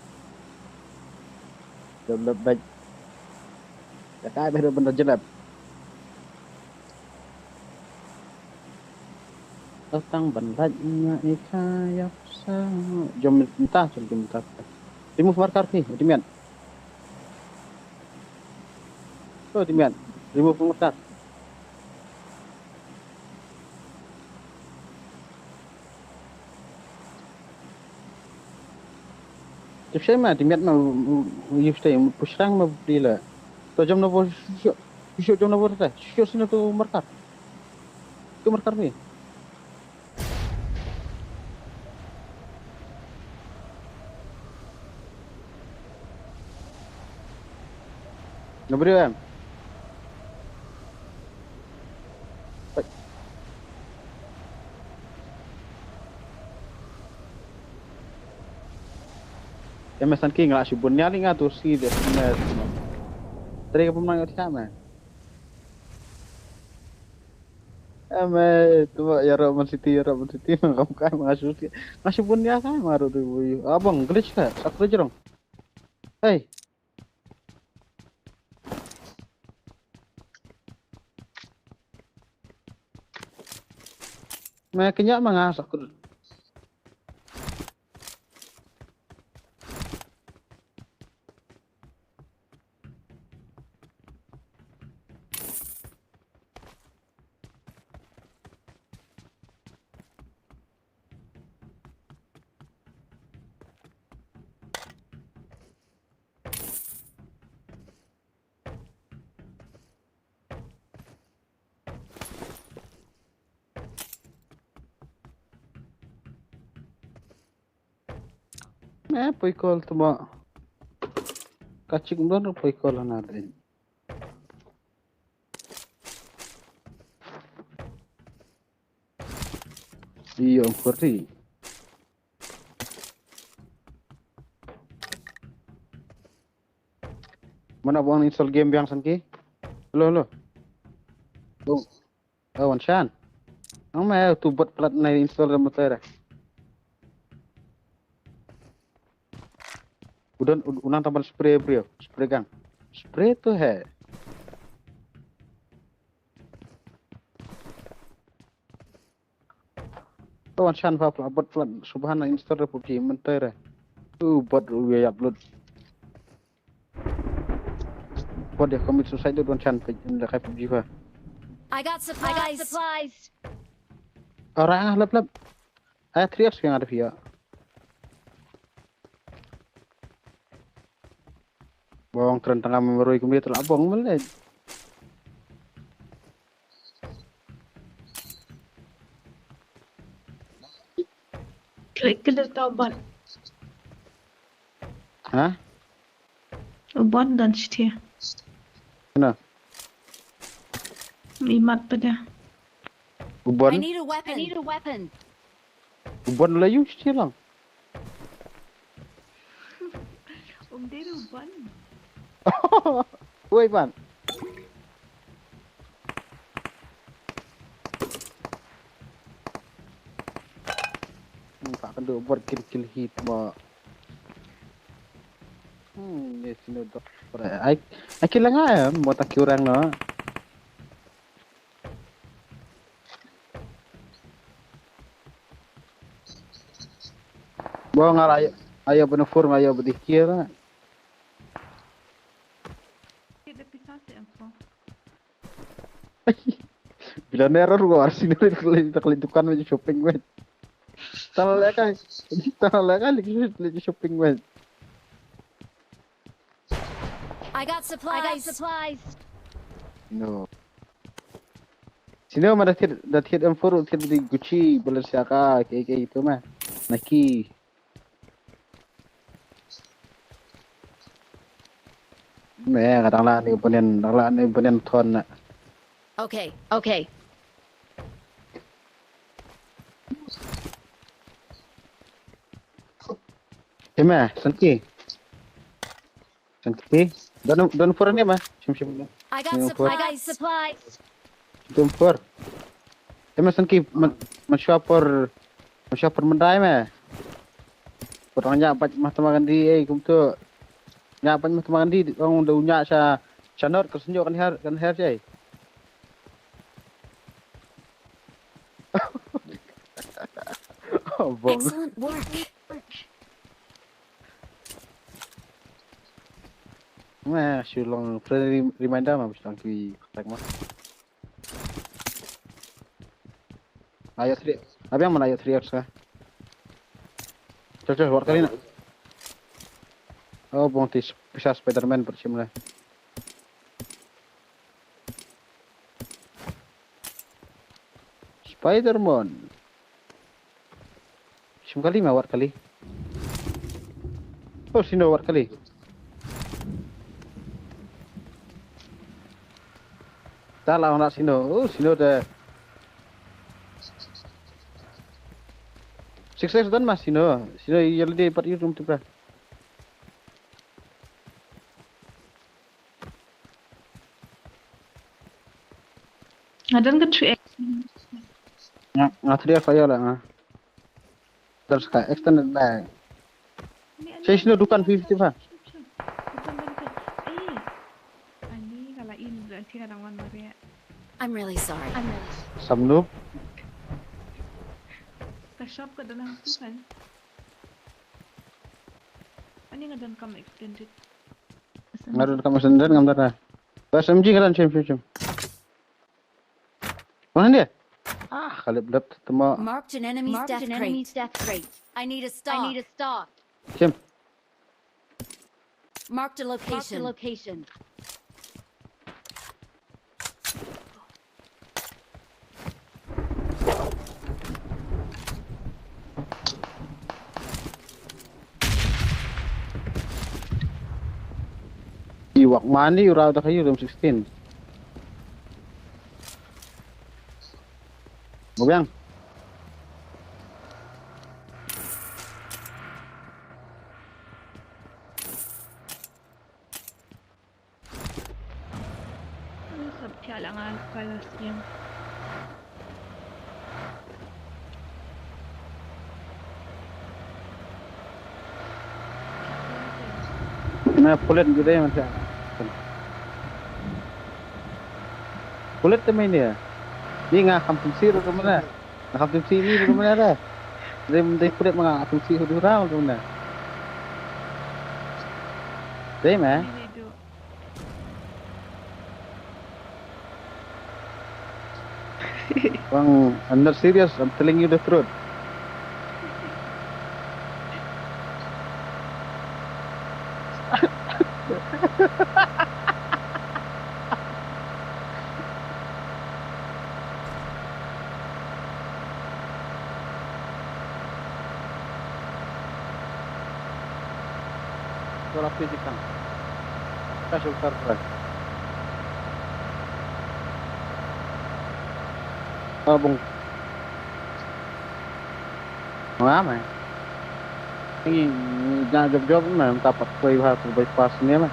Lep lep bek. Ya kai bek benda jelep. Datang ban lait nga i kayap sa. Jom minta, jom minta. Timu farkar ki, dimian. Di miat. Remove marker. Tip shai ma, di miat ma, u, u, u, yu shai, pushrang ma bli la. To jom na bo, shu, shu, shu, jom na bo ta. Shu, shu, sino tu marker. Tu marker ni. Nobody em. Em, San King la shu bun nia li nga tu si de me tu ma. Tadi ka pemang ot kha me. Em, eh, tu ma ya ro Man City, ya ro Man City, ngam kai ma shu si. Nga shu bun nia kai ma ro tu. Abang glitch ka, satu jerong. Hey. Me kenya ma nga sa kut. Me poi kol tu ma. Kachik don poi kol na din. Iyo, kurti. Mana buang install game biang San King? Hello, hello. Oh. Oh, wan shan. Ang me tu bot plat na install game player. Udah un-, unang tampan spray bro, spray gun. Spray tu hai. To wan shan pha pla bot plat subhana install re PUBG mynta re. Tu bot ru ya upload. Bot ya commit suicide tu wan shan pha la kai PUBG pha. I got supplies. I got supplies. Orang ah lap lap. Ai three X yang ada pia. Bong kren tengah memerui kemit telah bong melet. Klik klik tau ban. Hah? U Bon don shi te. Mana? Imat pada. U Bon? I need a weapon. I need a weapon. U Bon la yu shi te lang. Um dei u Bon. Wei Bon. Hmm, ka kan do bor kill kill hit mo. Hmm, ni sino dok. Ai, ai kill nga em, mo ta kill orang no. Bo ngar ayo, ayo bena fur, ayo bedi kill. Kita pisah sih aku. Bila neror gua harus ini tak kali dukan aja shopping wet. Tanah leka, tanah leka lagi shopping wet. I got supplies. I got supplies. No. Sino ma da thied, da thied M four, thied di Gucci, Balenciaga, kaei kaei itu ma. Nike. Me nga dang lah ni bunian, dang lah ni bunian thon na. Okay, okay. Ema, Sanki. Sanki. Don, don fur ni ma. Shim shim. I got supplies. I got supplies. Don fur. Ema Sanki, man, man shua por, man shua por mandai ma. Por nya pat Mahatma Gandhi, eh, kum tu. Nya pat Mahatma Gandhi, ong da unya sha, sha not, ka senyo kan her, kan her jai. Oh, bong. Excellent work. Nga shu long friendly reminder ma, bishlang ki attack ma. Ayo three. Abiang mana ayo three X ka. Chal chal, wat kali na. Oh, bong ti pisa Spider-Man per chim le. Spider-Man. Shim kali ma wat kali. Oh, sino wat kali. Ta la na sino. Oh, sino de. Six X don ma sino. Sino yel de pat yum tu pra. Nga don ka three X. Nga, nga three X ayo la nga. Terus ka extended bag. Ni, ani, Saya sini ani, dukan ani, fifty, Pak. Dukan, dukan. Eh. Ani kala in, nanti kadang wan mare. I'm really sorry. I'm really sorry. Samnup. Ka shop ka dalam tu kan. Ani nga don kam extended. Nga don kam extended ngam dara. Ba S M G ka don chim chim chim. Mana dia? Ah, kalip lep tama. Marked an enemy's Marked death an enemy's crate. Death crate. I need a stock. I need a stock. Chim. Marked a location. Marked a location. Iwak mani ura da kayu dum sixteen. Mo biang. Sab pia la nga ka la siang. Na pulit juga ya, Mas, ya. Pulit te main dia. Ni nga kham tum sir tu mana. Nga kham tum sir ni tu mana dah. Dei, dei pulit ma nga kham tum sir tu rau tu mana. Dei ma. Bang, I'm not serious, I'm telling you the truth. Ko rapi jikang. Ka shulkar kra. Ah, bung. Nga mai. Ngi, ngi ja job job mai, mynta pat koi bha tu bypass ni mai.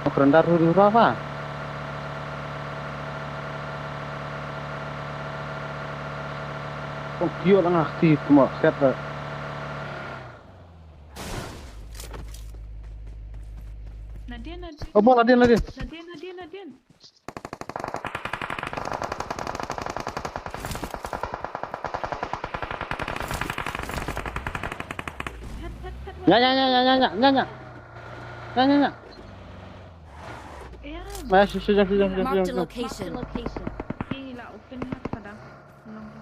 Ko kerendar hu hu ba. Ko kio lang ah ti tu mo set ba. Nadien, Nadien. Oh, mo Nadien, Nadien. Nadien, Nadien, Nadien. Hat, hat, hat, hat. Nya, nya, nya. Nya, nya, nya. Nya, nya, nya. Nya, nya, nya. Eh, ya. Maya, shu, shu, jam, shu, jam, shu, jam, shu, jam. Marked a location. Marked a location. Ih, la open hat pada. Ulang tu.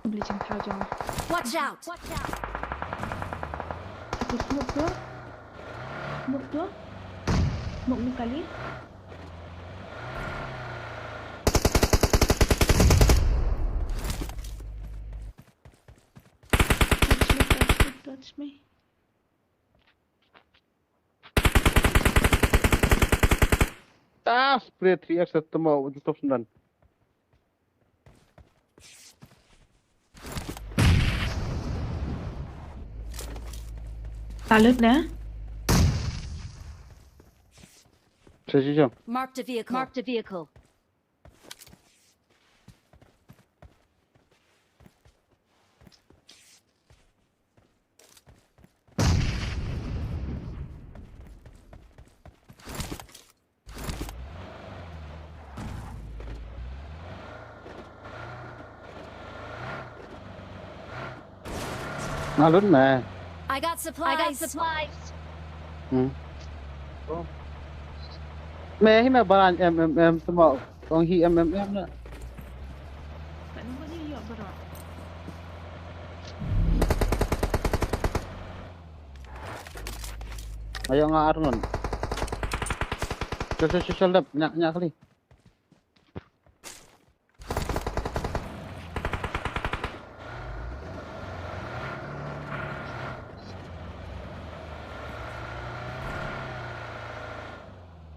Bleaching thaw jong. Watch out! Watch out! Atu smoke tu. Smoke tu. Smoke ni kali. Touch me, touch me, touch me. Ah, spray three X at mo, ito top sundan. Salut na. Sa si jong. Marked a vehicle. Marked a vehicle. Nga lut me. I got supplies. I got supplies. Hmm. Me hi me baran M M M tmo. Kong hi M M M na. Ayo nga arngon. Chol chol chol chol dap nya nya kali.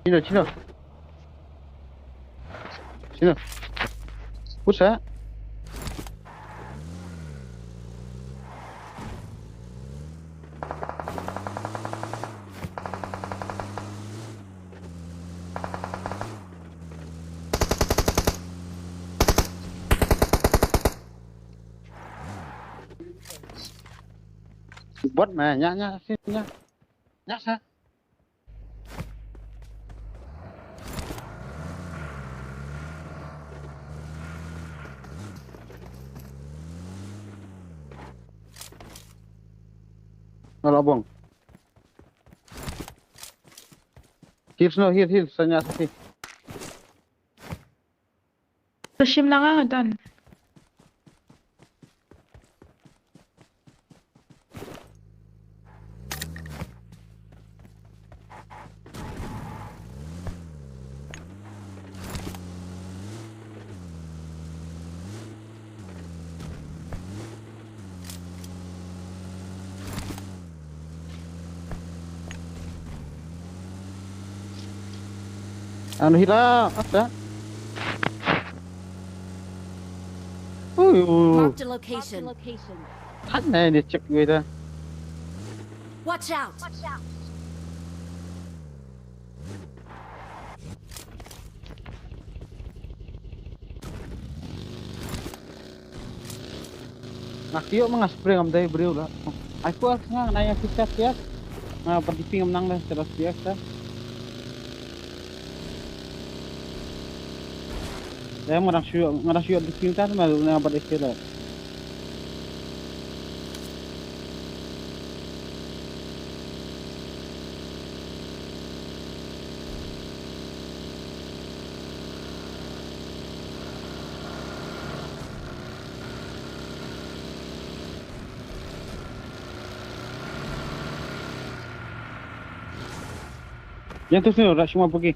Sino, sino. Sino. Pusa. Bot ma nya nya si nya. Nya sa. Ala bong. Heal snow, heal, heal, sanya sati. Sa shim lang ah, done. Ano hila, ata. Uy, uy. Marked a location. Tan na ni check gue da. Watch out. Nga kio ma nga spray ngam dei briew la. Ai ko nga na ya kita siat. Nga berdipi ngam nang dah terus biasa. Ya ngadang sio ngadang sio di pintar ma nga berdipi dah. Yang tu sini rak semua pergi.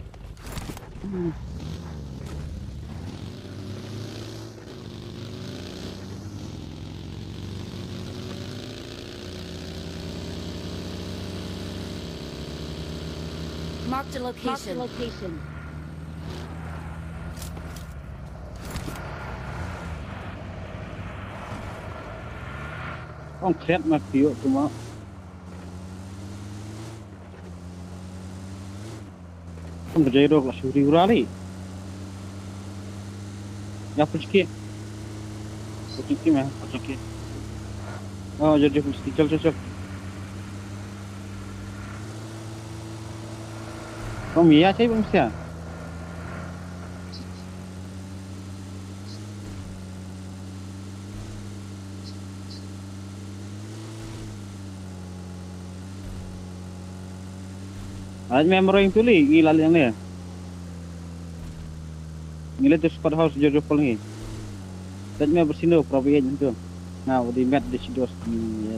Marked a location. Marked a location. Ong kret ma kio tu ma. Ong kret dok la suri urali. Ya pun sikit. Pun sikit mah, pun sikit. Oh, jadi pun sikit, chal chal chal. Ong mia cai pun sia. Ai me mroi tu li ngi la liang ne. Ngi le tu spot house jor jor pol ngi. Tet me bersino probi yen tu. Nga udi met di sidos ni.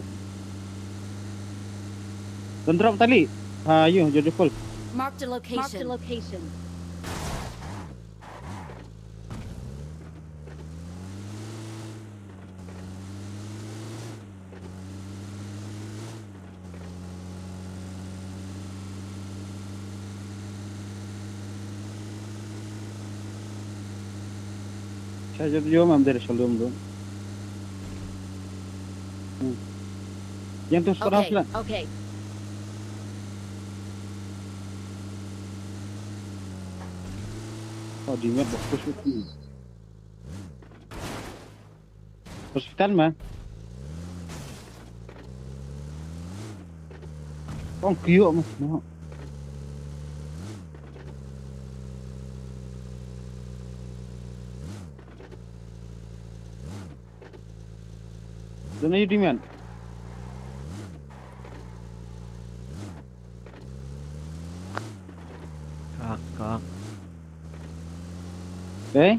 Don drop tali. Ha yu jor jor pol. Marked a location. Marked a location. Charger yo mam der shalom do. Hmm. Yang tu sekarang. Okay, sila. Okay. Oh, di mat bagus tu. Hospital ma. Ong kio ma. Dona yu dimen. Ka. Okay.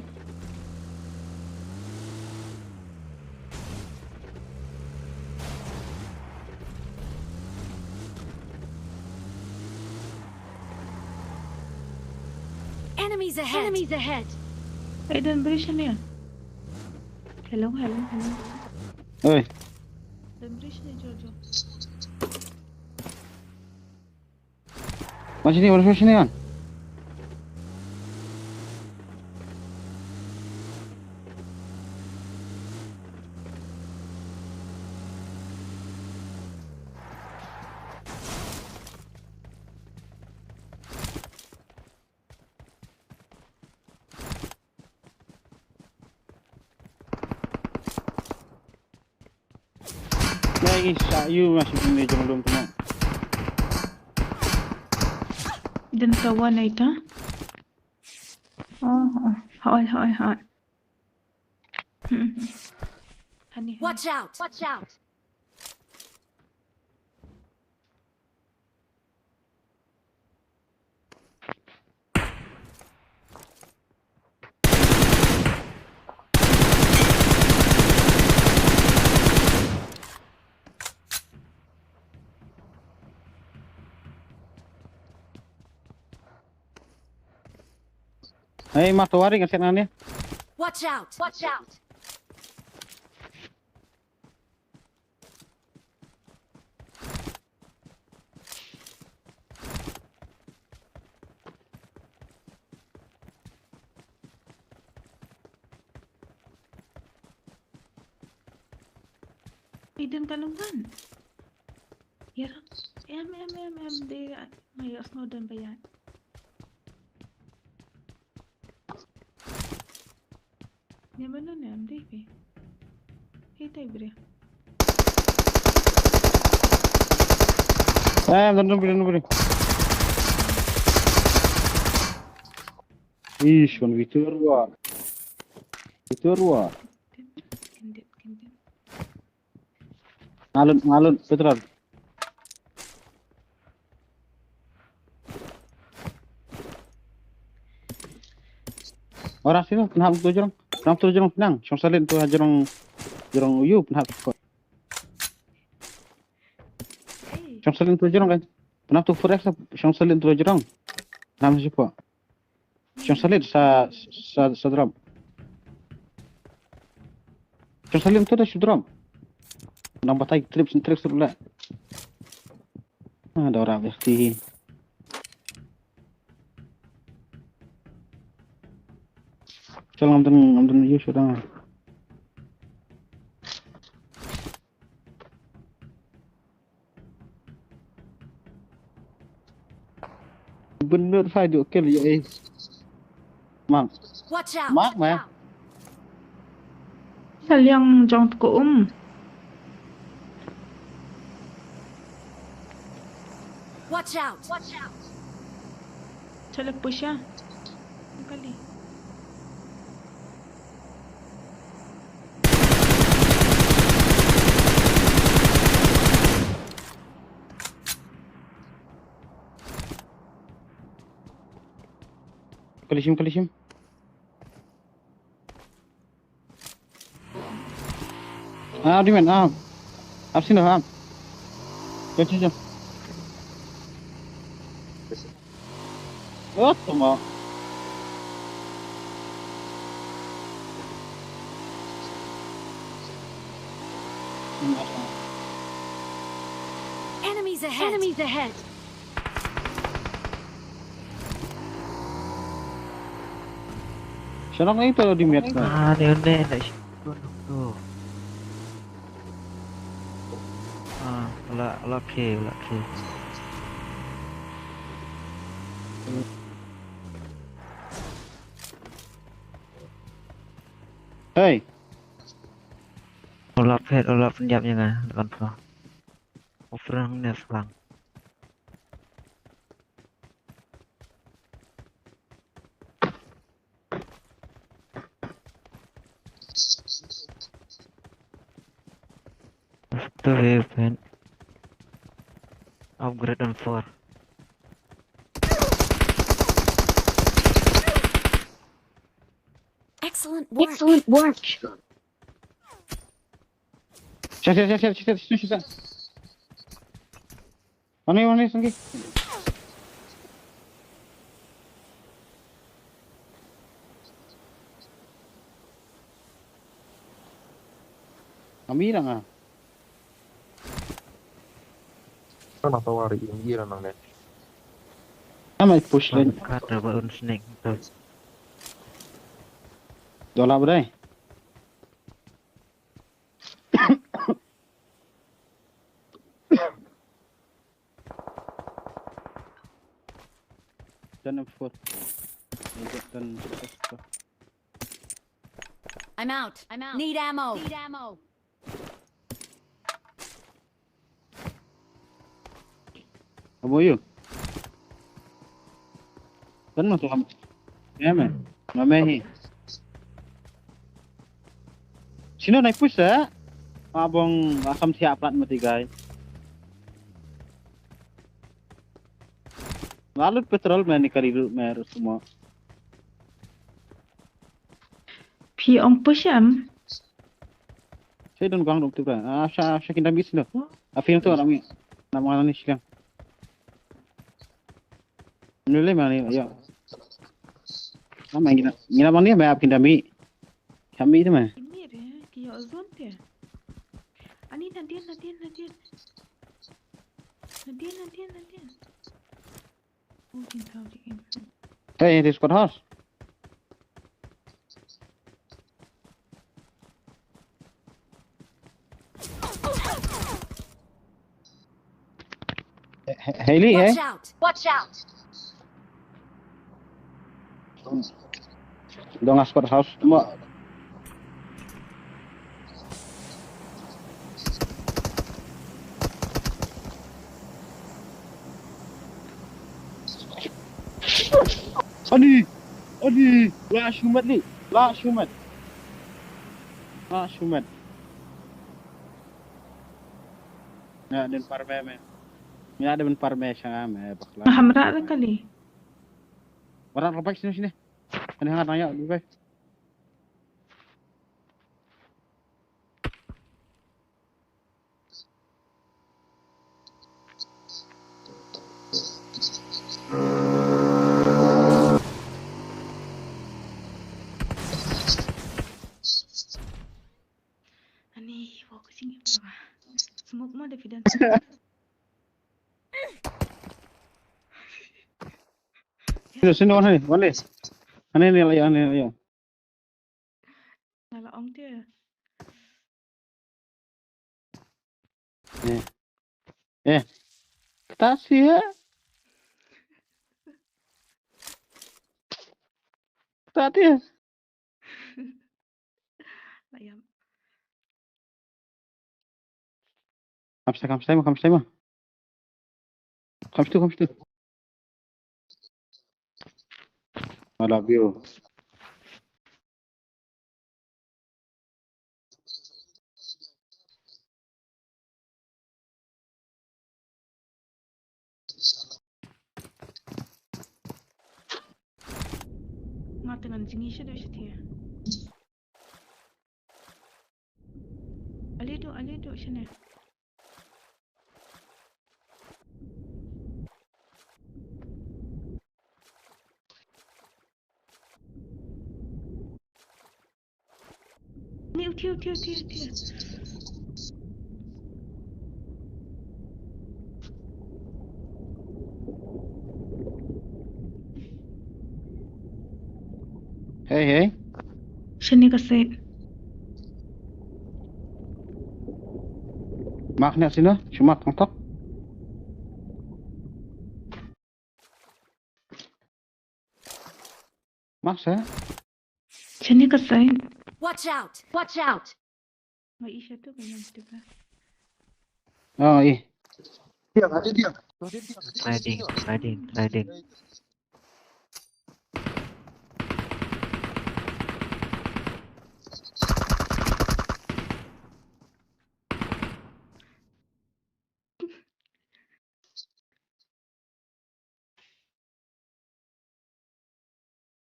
Enemies ahead. Enemies ahead. Hey, dan bridge ne. Hello, hello, hello. Oi. Dan bridge ne, Jojo. Wan sini, wan sini, wan. Nai sa yu ma shi ne jong lum tu. Didn't want it, huh? Oh, oh, hoi, hoi, hoi. Honey, honey. Watch out! Watch out! Hey, ma tawari ngan set ngan ni. Watch out! Watch out! Iden ka nungwan. Ïa, em, em, em, em, de, ma ïoh sngew don ba ïa. Ïa, mano ne em dei phi? Hi tai bria. Eh, don, don, don, don. Ish, kon vitur wa. Vitur wa. Kendit, kendit. Ngalun, ngalun, petrol. Ora sini, pynhap tu jrong. Pynhap tu jrong, pynang. Shong salin tu jrong, jrong uyu, pynhap tu. Shong salin tu jrong kan. Pynhap tu forex, shong salin tu jrong. Pynhap tu jrong. Shong salit sa, sa, sa drum. Shong salit tu da shu drum. Nang batai trip sin trip sulu la. Ah, da ora besti. Chal ngam dun, ngam dun yu shu dang. Bener sai duk kill ïa eh. Mak. Watch out! Mak meh. Sa liang jong tko um. Watch out! Watch out! Chala push ya. Kali. Kali shim, kali shim. Ah, di men, ah. Ap sini, ah. Jom, jom, jom. Oh, tama. Enemies ahead! Enemies ahead! Shalak na ito di miat na. Ah, ni une na shi tu tu. Ah, la, la ke, la ke. Hey. Ola phet, ola pynjap ïa nga, kan pha. Ofrang ne flang. After weapon. Upgrade on four. Excellent work. Excellent work. Shit, shit, shit, shit, shit, shit, shit. One way, one way, Sangi. Kami lang ah. Ano to wari yung gira nang net. Tama i push line. Kata ba un snake to. Dola ba dai. Done M four. Done M four. I'm out. I'm out. Need ammo. Need ammo. Abo yu. Kan ma tu kam. Ya me. Ma me hi. Sino nai push eh? Abong akam thiah plat mati gai. Lalut petrol me ni kari ru me ru semua. Phi ong push em? Saya don gang dok tu bra. Ah, sha sha kinda miss no. Ah, film tu orang ni. Nama orang ni siang. Nule mani ya. Nama ngina ngina bang ni me ap kinda mi. Kami tu me. Ini re, kaya ozon te. Ani nadien nadien nadien. Nadien nadien nadien. Hey, this courthouse. Haley, eh? Watch out! Watch out! Dong as courthouse mo. Ani, ani, la shumat ni, la shumat, la shumat. Na den parme me, na den parme shanga me bakla. Hamra da kali. Warat rapak sini sini. Ani hangat naya, lebih baik. Ani, focusing. Smoke mo da fidan. Sino, sino, one, one. Ani, ani, layo, ani, layo. Nga la ong te. Eh. Eh. Kata sia. Kata sia. La yam. Kam stay, kam stay mo, kam stay mo. Kam stay, kam stay. I love you. Nga te ngan jngi shaduh shathie. Ale duh, ale duh shane. Ni uthi, uthi, uthi, uthi. Hey, hey. Shane ka side. Mak ne sino, shu mak tang tok. Mak sa. Shane ka side. Watch out! Watch out! Nga i sha tu ka yang tu ka. Oh, i. Dia, ada dia. Sliding, sliding, sliding.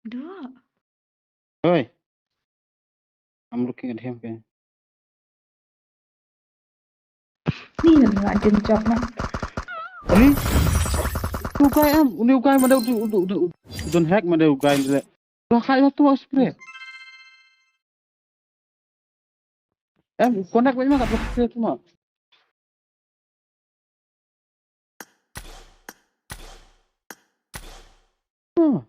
Duh. Oi. I'm looking at him, okay. Ni na la jin jop na. Ani? Tu guy am, uni guy ma deu tu tu tu don hack ma deu guy le. Tu khai tu spray. Em, connect ba ma ka spray tu ma. Hmm.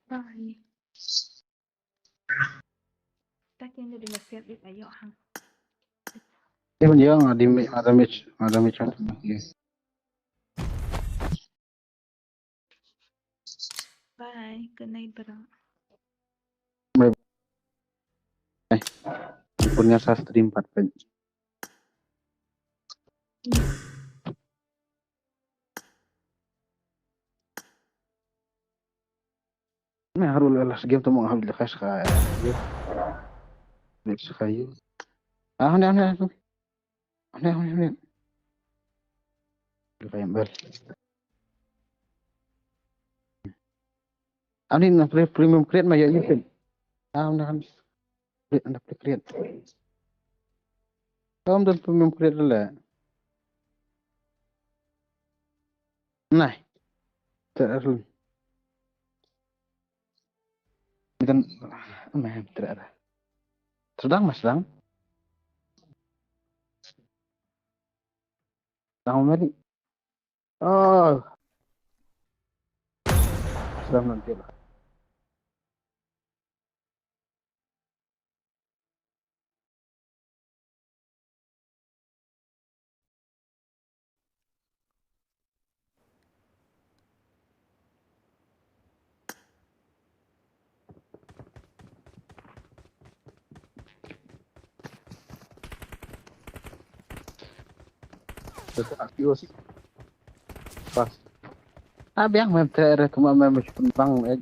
Bye. Ta ken da ding siat dik ayo hang. Even young, ada mi, ada mi, ada mi. Bye. Good night, bro. Bye. Bye. Punya sa stream pat pen. Nah, harus lah game tu mau habis lekas kaya. Lekas kaya. Ah, ni, ni, ni. Ni, ni, ni. Lekas yang bel. Ani na pre-, premium create ma ya ni pin. Ah, na kan. Create, anda pre-, create. Kam dan premium create le. Nah. Terus. Ni kan, meh, terus. Sedang, Mas, sedang. Sedang, Mas. Oh. Sedang nanti lah. Pas. Ah, biang mem tre re kuma mem pun bang eh.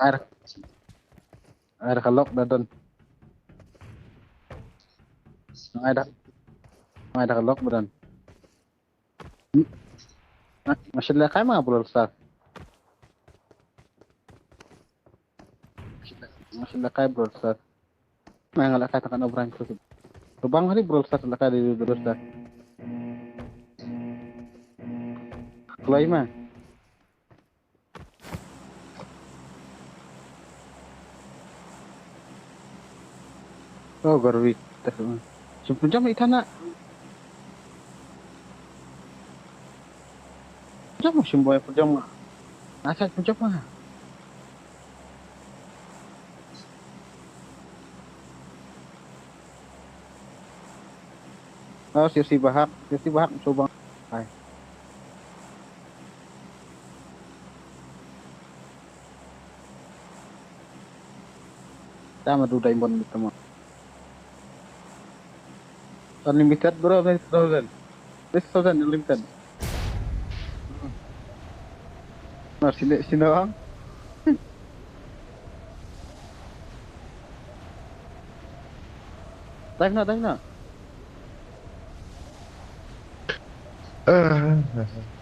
Air. Air ka lock da don. Air da. Air da ka lock ba don. Ma-, masih lekai ma Brawl Stars. Masih lekai Brawl Stars. Nga nga lekai tang ka no brand tu. Tu bang hari Brawl Stars lekai di Brawl Stars. Kloi ma. Oh, garwi. Sum pynjam i thana. Jam sum boy pynjam. Asa pynjam ma. Oh, sirsi bahak, sirsi bahak, coba. Hai. Tama du diamond ni tama. Unlimited, bro, five thousand. Five thousand unlimited. Hmm. Nah, sini, sini, bang. Dive na, dive na. Ah,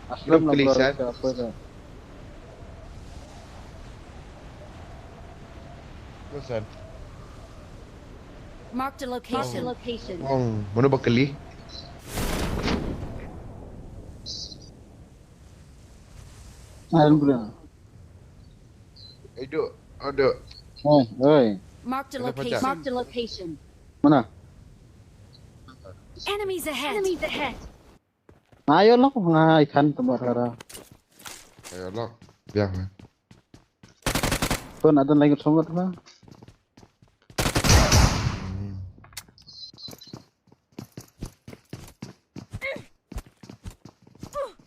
Aslam belum lah keluar keluar. Ke apa dah? Terus, San. Marked a location. Marked a location. Wong, mana bakali? Ayo, bro. Ayo, ayo. Oi, oi. Marked a location. Marked a location. Mana? Enemies ahead. Enemies ahead. Ayo lok, ngai kan tempat hara. Ayo lok, biang. Tuan ada lagi sangat lah. Hmm.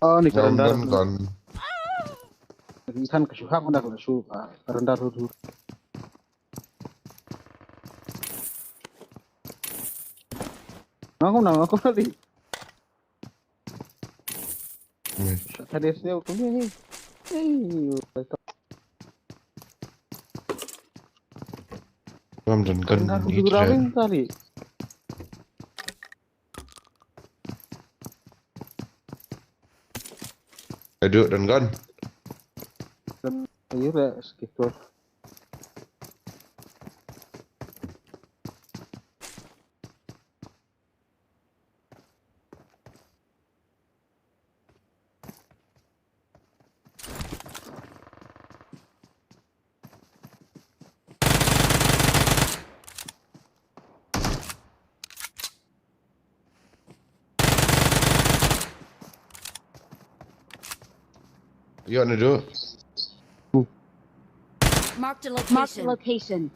Oh, ni kerendar. Don, don, don. Ni kan kesuhak mana kesuhak. Kerendar tu. Aku nang, aku tadi. Tadi sini aku ni. Hey. Ngam don gun. Kan aku juga rawing tadi. Aduh, don gun. Ayo lah sekitar. Ïoh naduh. Marked a location.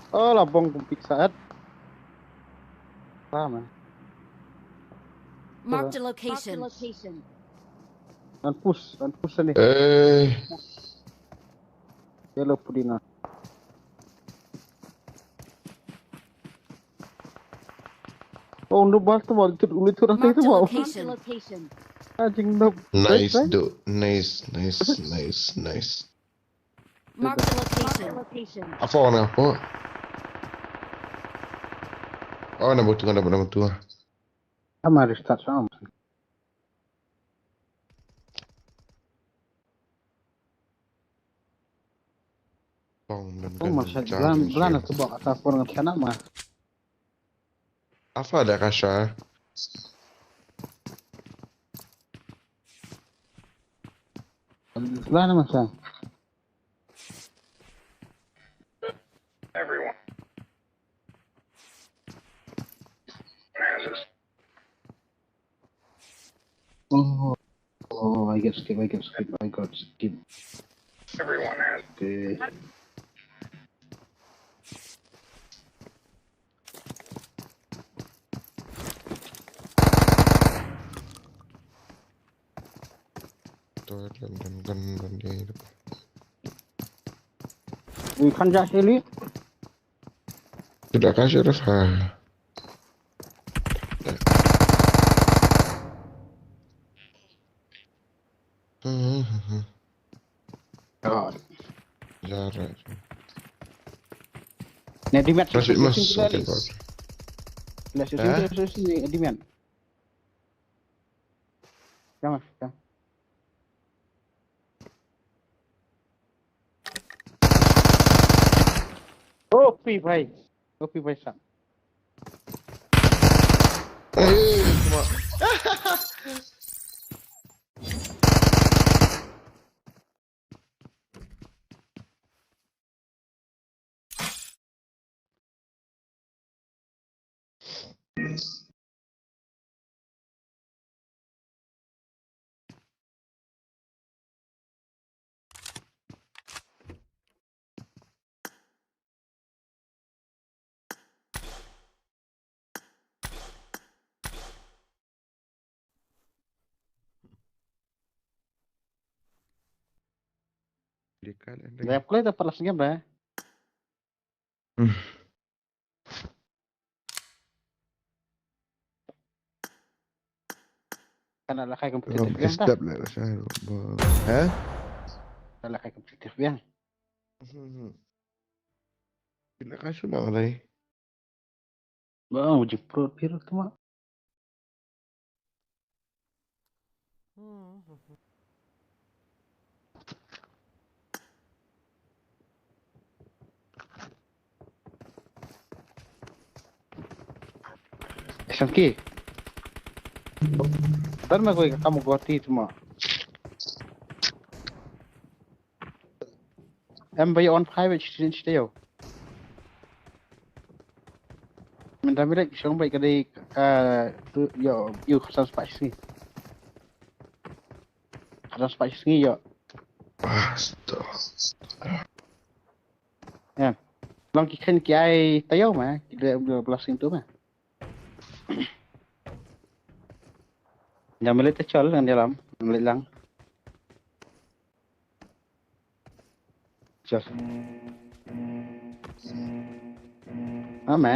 Oh, labong kumpik saat. Lama. Marked a location. An push, an push ni. Eh, Yellow pudina. Oh, no bal tu bal tu ulu tu rasa Marked tu a bal. Location. Ajing no. Nice, duh. Nice, nice, nice, nice. Marked a location. Apa orang apa? Oh, nombor tu, nombor, nombor tu. Ama restart sama. Bong dan Oh, masa bulan bulan aku bawa kata pun ngan sana mah. Apa ada kasha? Bulan masa. Everyone. Oh, oh, I get skip, I get skip, I got skip. Everyone has. Okay. Tuh, dan dan dan dan dia itu. Ui, kan ja sili. Tidak kasih rasa. Oh, Jarak. ne di mat. Masih mas. Let's see, let's see, let's see, di mat. Jangan, jangan. Oh, pi bhai. Oh, pi bhai sab. Eh, cuma. Dia kan ada. Dah play dah palas game dah. Kan ala kai kompetitif biang dah. Step lah rasa. Ha? Ala kai kompetitif biang. Bila kasu nak alai. Bang uji pro pir tu mah. Sangki. Dar ma koi kamu goti tu mah. Em bai on five student stay yo. Mynta mi lek shong bai ka dei ka tu yo yu khasan spice ni. Khasan spice ni yo. Astaga. Em. Long ki khen ki ai tayo ma ki dei blasting tu ma. Nya mi lek ta chol ngan yalam mi lek lang. Chol. Ame.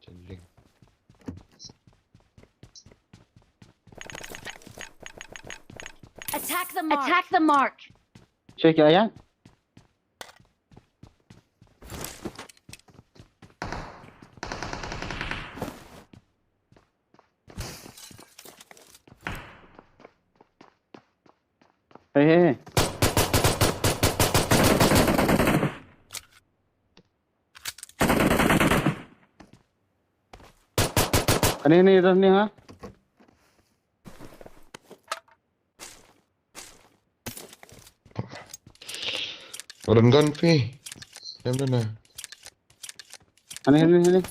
Chen ling. Attack the mark. Attack the mark. Check ya ya. Hey, hey, hey. Ani ni dah ni ha? Ren gun phi. Em dah na. Ani, ani, ani.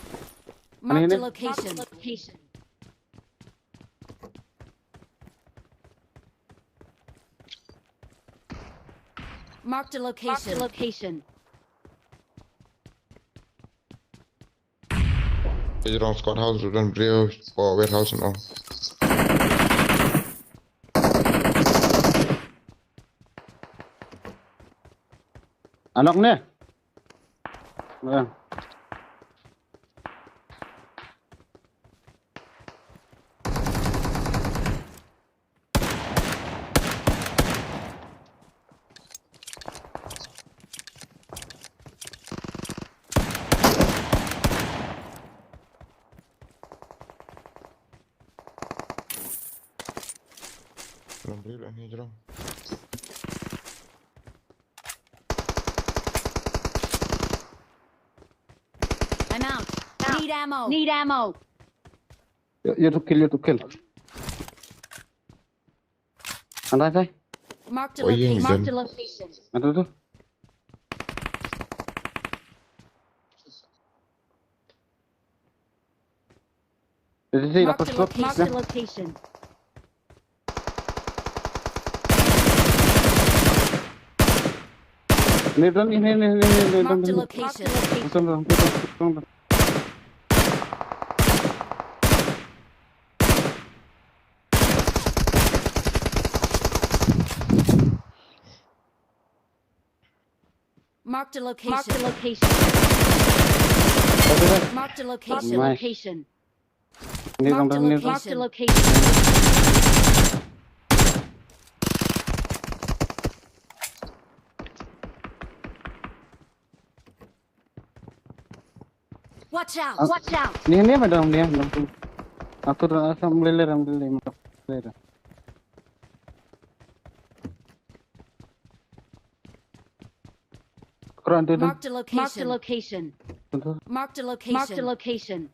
Marked a location. Marked a location. Marked a location. Ejrong squad house, rudan briew, po warehouse no. Anok ne? Ya. Lam briew lah ni jrong. I'm out. Need ammo. Need ammo. You, you to kill, you to kill. Antai, antai. Marked a location. Marked a location. Antai tu. Marked a location. Marked a location. Ni don, ni, ni, ni, ni, ni, Marked a location. Marked a location. Marked a location. Marked a location. Marked a location. Marked a location. Watch out! Watch out! Ni, ni, madam, ni, madam. Aku dah asam lele ram lele, madam. Lele. Marked a location. Marked a location. Marked a location. Marked a location.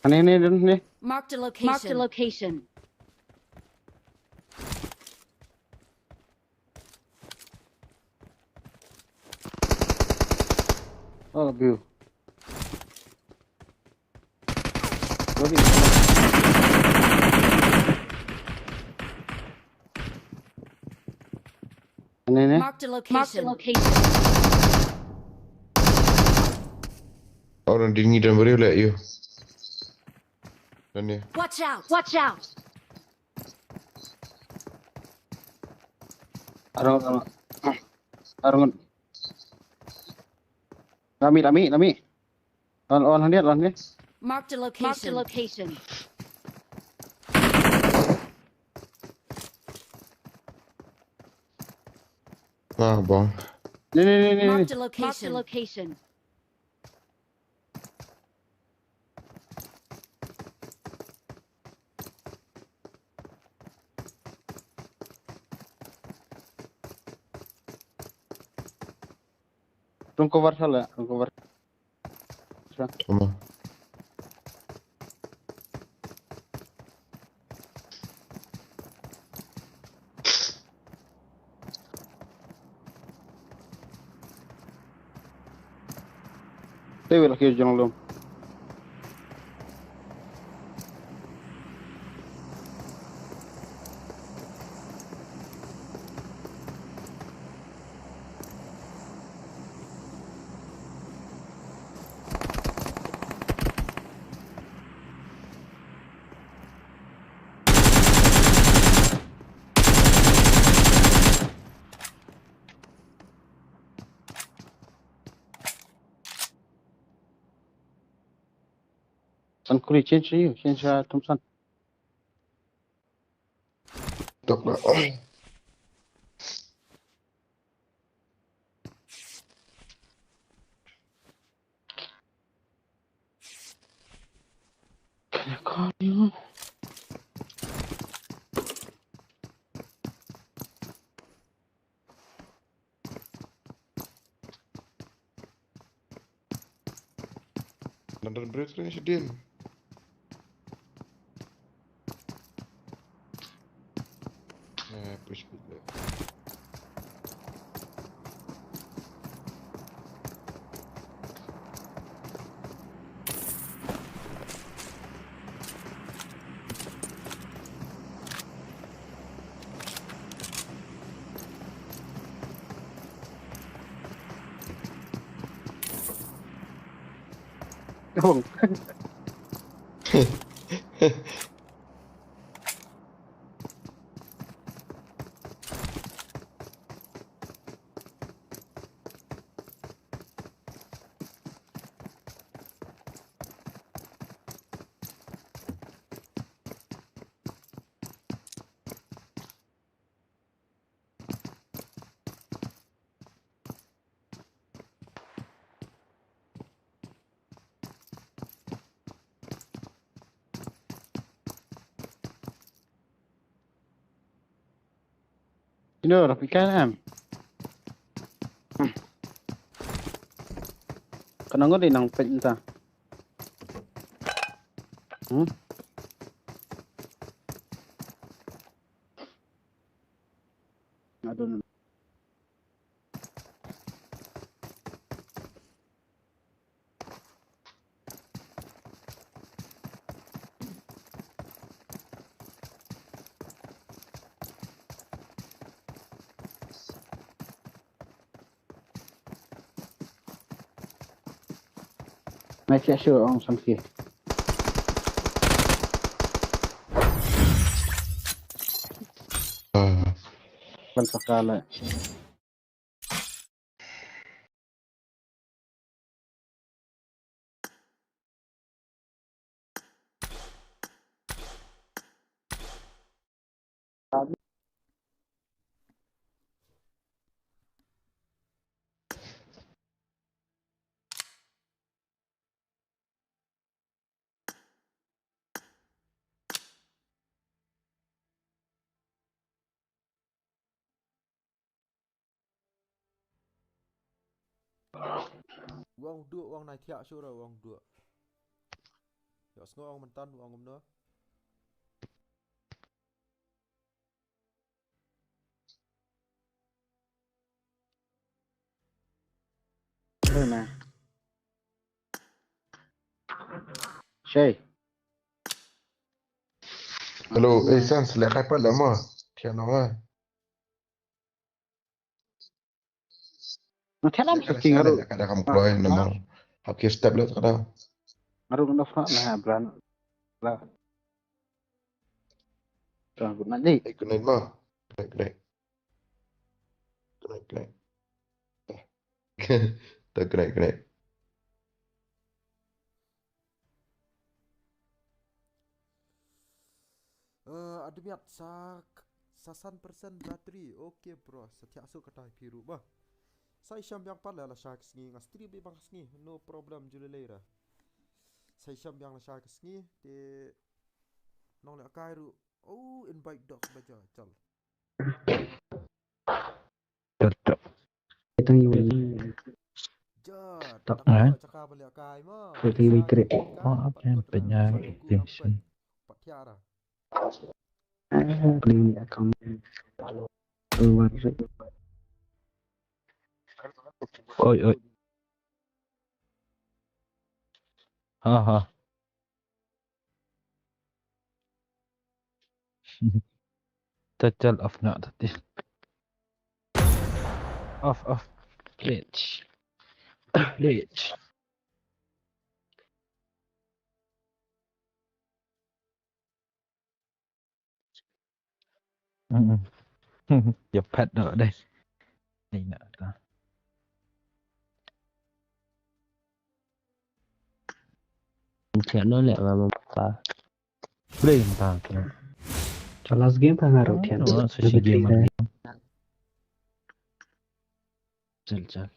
Ani, ani, ani, ani. Marked a location. Marked a location. Oh, view. Lagi. Ini nih. Marked a location. Marked a location. Orang dingin dan beri lah, yuk. Dan ya. Watch out! Watch out! Arong, arong. Arong. Lami, lami, lami. Lawan, lawan hangne, lawan hangne. Marked a location. Marked a location. Ah, bang. Ni, ni, ni, ni, ni. Marked a location. Marked a location. Rung cover sala, rung cover. Sa. Tama. Te wei la ki jong lum. San kuri change you, change uh, Thompson. Tok lah. Can I call you? London Bridge ni sidin. Eh, push, push. Bông. Ino, rapikan em. Kana ngot di nang pet nta. Hmm? Aduh. Mai siap sure ong samsi. Ah. Ban sakala. Wang duh, wang nai thiah sure, wang duh. Ïoh sngew wang mentan, wang umno. Shei. Hello, eh, Sans, leh kai pat leh mo. Thiah noh ma. Nga thiah noh sa ki nga ruh. Leh kai da kam kloi na mo. Hap ki step leh ka da. Nga ruh nga da phah na bran. Lah. Good night ni. Eh, good night ma. Good night, good night. Good night, good night. Te kane, kane. Eh, admiat sa, sa san persen battery. Okay, bro. Sa thiah suk kata phi ruh ba. Sa i sham biang pat la, la sha ka sngi. Nga stream i bang ka sngi. No problem, ju lei lei ra. Sa i sham biang la sha ka sngi. Te nong leh kai ruh. Oh, invite dogs ba ja, chal. Tang yu. Ja, tak, eh? Tang yu kre. Oh, apa yang penyai extension? Pening ni account. Keluar. Oi, oi. Ha, ha. Total off na total. Off, off. Glitch. Glitch. Mm-mm. Ïa pet noh deh. Ni na ta. Channel leh ma ma pa. Play ta ta. Chal last game pa nga ruh thiah. Oh, so shi game. Chal, chal.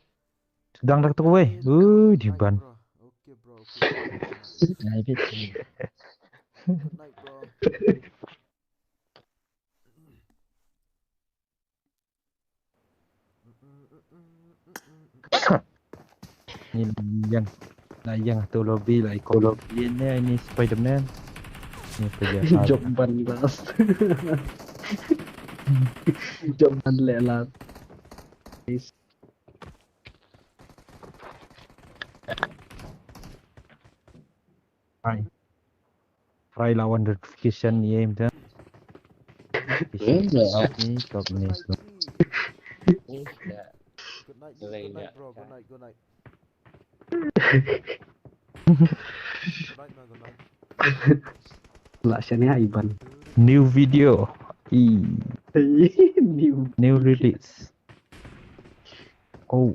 Dang dak tu wei. Ui, di ban. Ai bit. Ni la ïeng, la ïeng tu lobby, la iko lobby ne, ni Spider-Man. Ni pa ja. Jump ban last. Jump ban leh last. Hai. Try la wan notification ni em ta. Eh, ya. Ni top ni. Eh, ya. Good night, good night, bro. Good night, good night. Good night, man, good night. La shania Iban. New video. I. New. New release. Oh.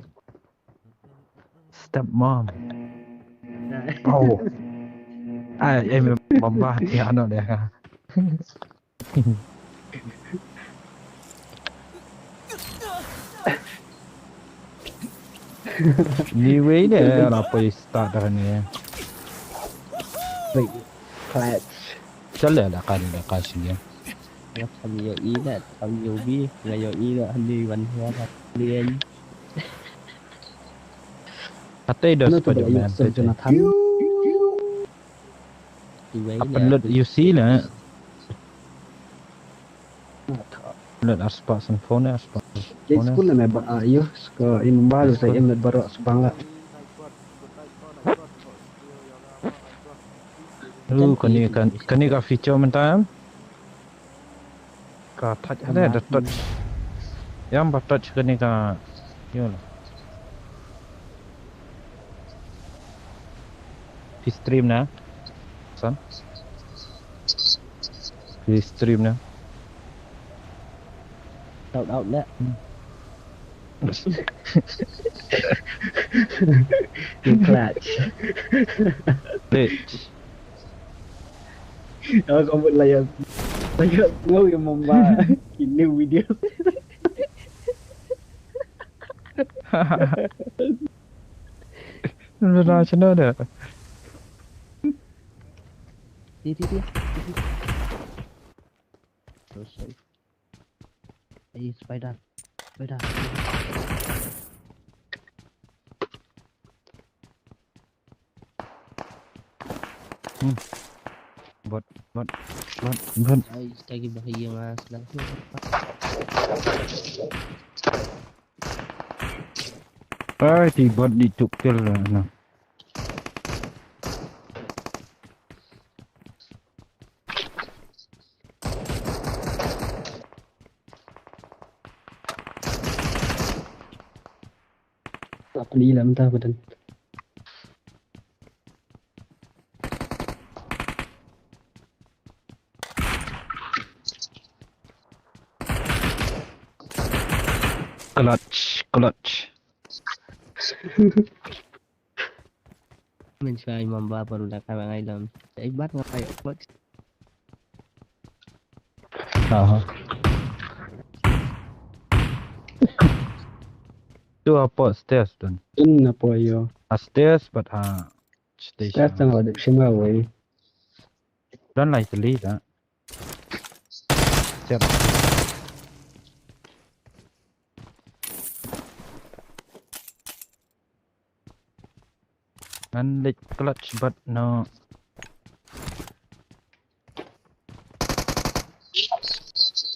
Step mom. Oh. Ai, em mama ti ano dia. Ni wei ne la poi start dah ni. Wait, clutch. Chal le la kan la kan sini. Nga kam ïohi na, kam ïohi, nga ïohi na, hani wan hua na, ni en. Ate da Spider-Man, Jonathan. Apa lut U C na? Lut arspah san phone, arspah san phone. School na ba ayo, ska in ba sa in ba ro sbang la. Lu kani kan, kani ka feature mynta em? Ka touch, ada, ada touch. Yang ba touch kani ka, yo. Pi stream na. San. Pi stream na. Shout out na. Hmm. Clutch. Glitch. Oh, kau buat layar. Layar kau yang memba. Ini video. Dah sana dah. Dia, dia, dia. Dia, dia. Terus, eh. Eh, spider. Spider. Hmm. Bot, bot, bot, bot. Ai, lagi bahaya mas. Ai, ti bot di tuk kel na. Apa ni lam ta badan. Clutch, clutch. Min shwa imam ba baru dah kawai ngai lam. Ai bat ngapai clutch. Aha. Tu apa stairs tu? In apa yo? A stairs but ha station. Stairs tang ada shima wei. Dan lai teli da. Siap. Ngan leit clutch bad no.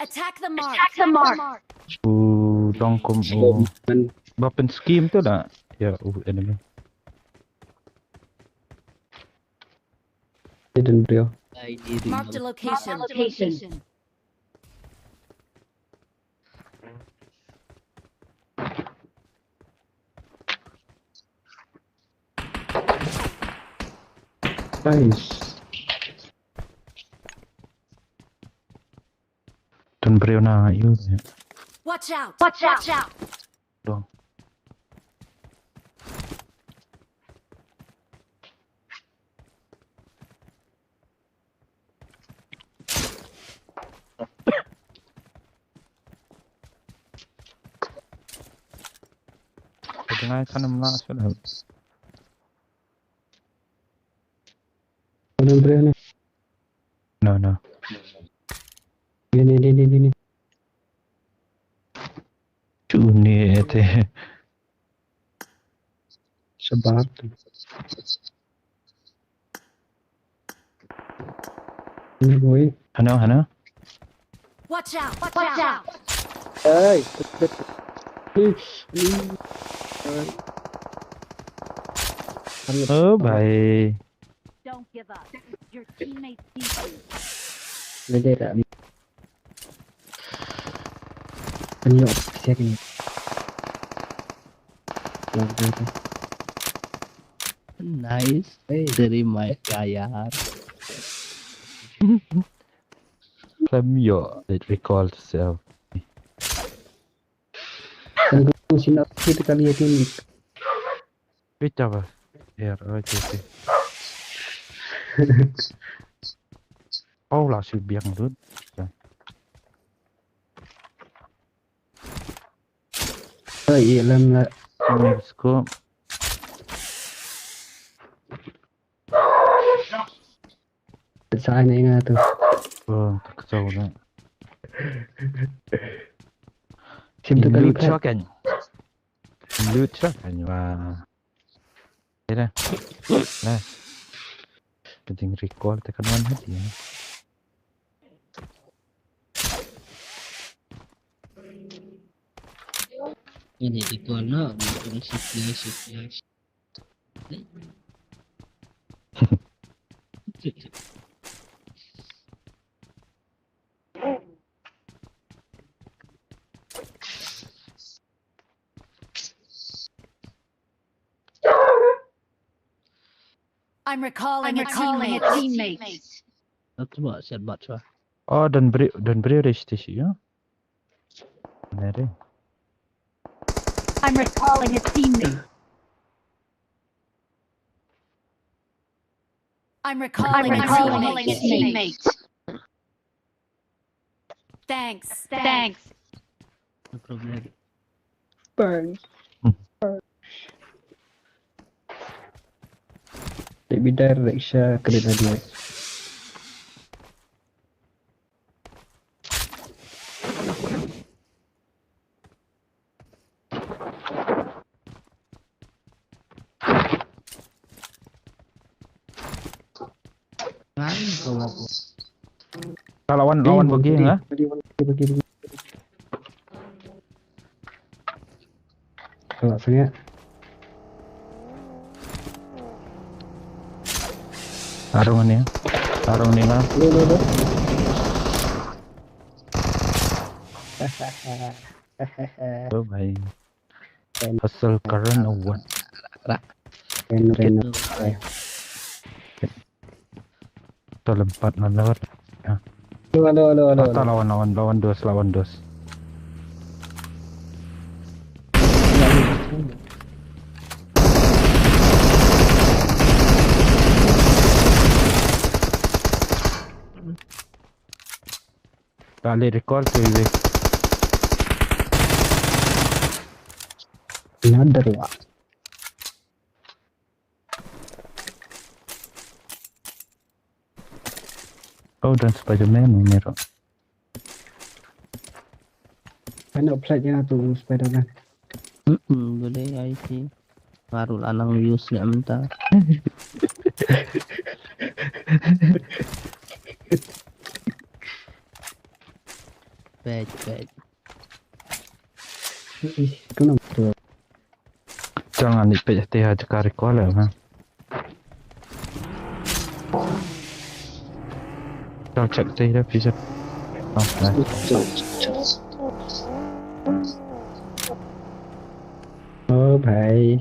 Attack the mark. Attack the mark. U dong kum u. Ba pen scheme tu da. Ya u enemy. Hidden bro. Marked a location. Nice. Tun briew na yu. Watch out! Watch out! Dong. Ka jngai kan ym lah shuh. Ano briew ni? No, no. Ni, ni, ni, ni, ni, ni. Chu ni ete. Shabar. Ni boy. Hano, hano. Watch out! Watch out! Hey, oh bhai. Don't give up. Your teammates need you. Lede da. Anyo, siya kini. Nice. Hey. Dari my kaya. Claim your recall self. Kan ko sina kita kali ya tini. Pita ba. Here, okay, okay. Oh, la shu biang lut. Ai, lam la. Let's go. Sa na nga tu. Oh, tak tahu na. Sim tu kali. Lut shot kan. Lut shot kan. Wah. Ira. Nah. Penting recall tekan one hit ya. Ini recall no, bukan C P I, C P I. I'm recalling a teammate. That's what I said, but, uh, oh, don't break, don't break this tissue. Nere. I'm recalling a teammate. I'm recalling a teammate. Thanks. Thanks. No problem. Burn. Let me direct siya ka rin na diya. Ka lawan, lawan bagi, ha? Bagi, bagi, bagi. Ka la sangeh. Arung ni. Arung ni ma. Lo, lo, lo. Oh, bhai. Hustle current award. Ren, ren. To lem pat na lawat. Halo, halo, halo, halo. Lawan, lawan, lawan dos, lawan dos. Kali recall tu iwe. Another one. Oh, dan Spider-Man ni ro. Ano plate yang tu Spider-Man. Hmm, boleh ai si. Baru lanang use ni amta. Bad, bad. Ih, kena betul. Jangan ipit hati aja kari kuala ha. Jangan cek teh dah bisa. Oh, nice. Oh, bhai.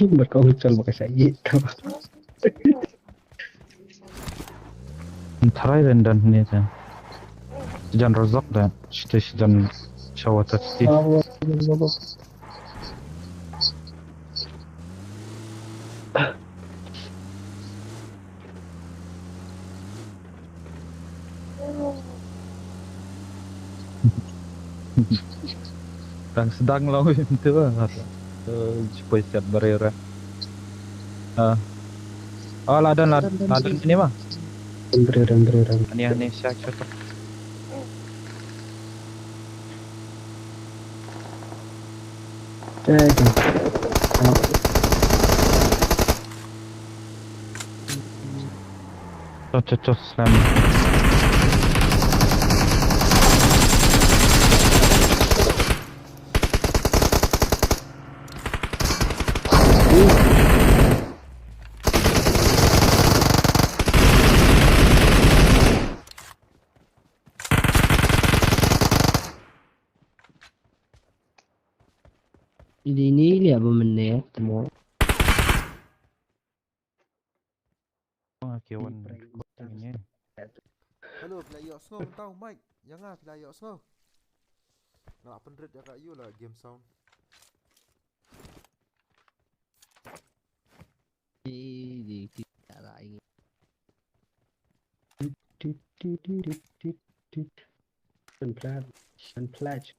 Berkongcol pakai saya tu. Tharai ren dan ni te. Jan rozok da. Shite shijan shawa ta shite. Tang sdang long im tu. Eh, jipoi siat barera. Ah. Oh, ladan, ladan, ladan ini mah. Barera, barera. Ani, ani, siak, siak. Cocos, cocos, slam. Ini, ini lihat apa menit, temu. Hello, phi la ïohsngew tang, Mike. Ïa nga phi la ïohsngew. Nga la pynrit ïa ka ïu la game sound. Di, di, di, di, di, di. Unplugged, unplugged.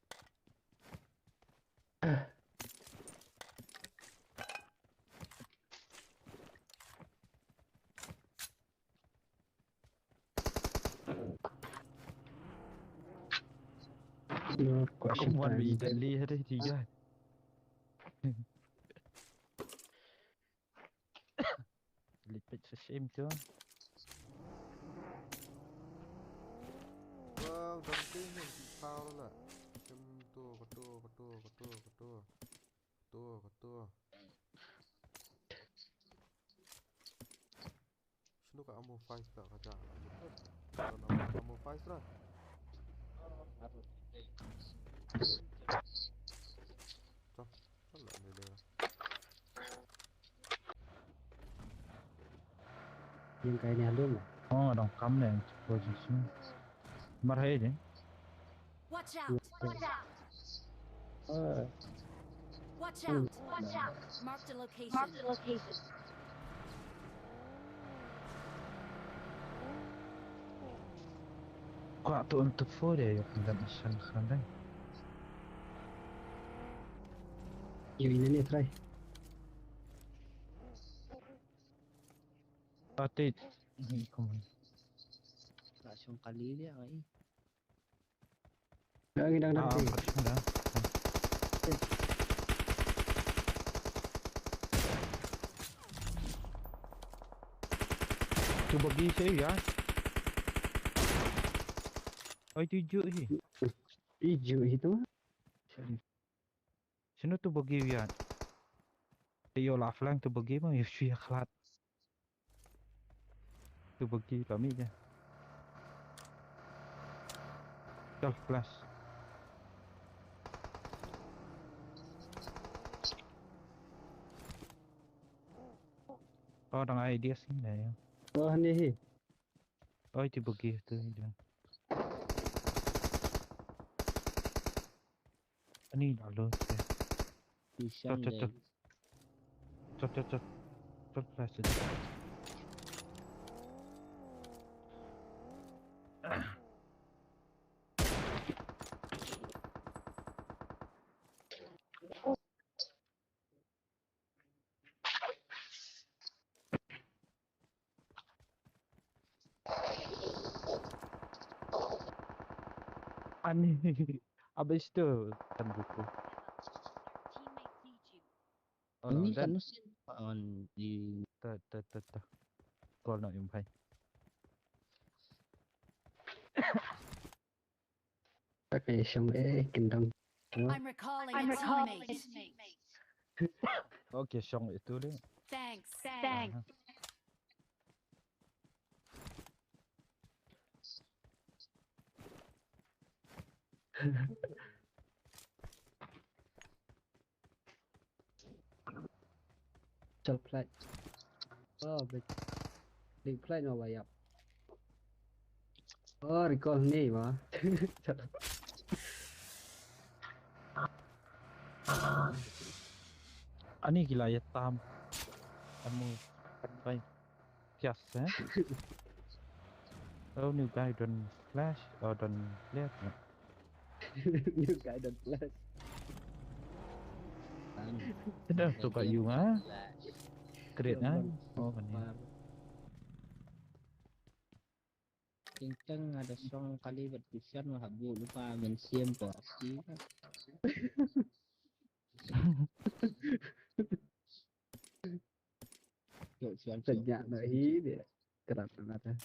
No question. Wan bi Delhi hari tiga. Lipit sa shim tu. Bang, dang ting ni ki pau la. Kem tu, ketu, ketu, ketu, ketu. Ketu, ketu. Shinu ka ammo five ka, ka ja. Shinu ka ammo, ammo five ra. Chop, chop la ne le. Ïeng kai ne halum. Oh, dang kam ne position. Mar hai de. Watch out! Watch out! Uh, Watch out! Watch out! Marked a location. Marked a location. Kwah to un tu fo de yok dan isan khandang. Yo, ini ni try. Ati. Come on. Langsung kali dia ai. Dah, dah, dah. Ah, dah. Tu bagi saya ya. Oi, tu juk hi. Iju hi tu. Shano tu bagi wiat? Te ïoh la flank tu bagi ma ïoh shu ïa khlad. Tu bagi kami je. Chal flash. Oh, dang ai dia sini dah ya. Oh, ni hi. Oh, itu bagi tu dia. Ani dah lo. Pisang. Chal, chal, deh. Chal. Chal, chal, chal. Chal flash je. Ani, abis tu kan buku. Teammate beat you. Oh, no, ini kan dan mesin on di ta, ta, ta, ta. Call nak yung bhai. Okay, shong eh, kendang. I'm recalling a teammate. Okay, shong itu deh. Thanks. Thanks. Chal flight. Oh, big, big flight no way up. Oh, recall ni ma. Ani gila ya tam. Kamu kan. Yes, eh? Oh, new guy don't flash or don't flash. New guy don't flash. Dah tu kat you ah. Create ah. Oh, kan ni. Teng teng ada song kali buat pisan mah bu lupa mensiam pasti. Sejak no hi dia. Kerap sangat eh.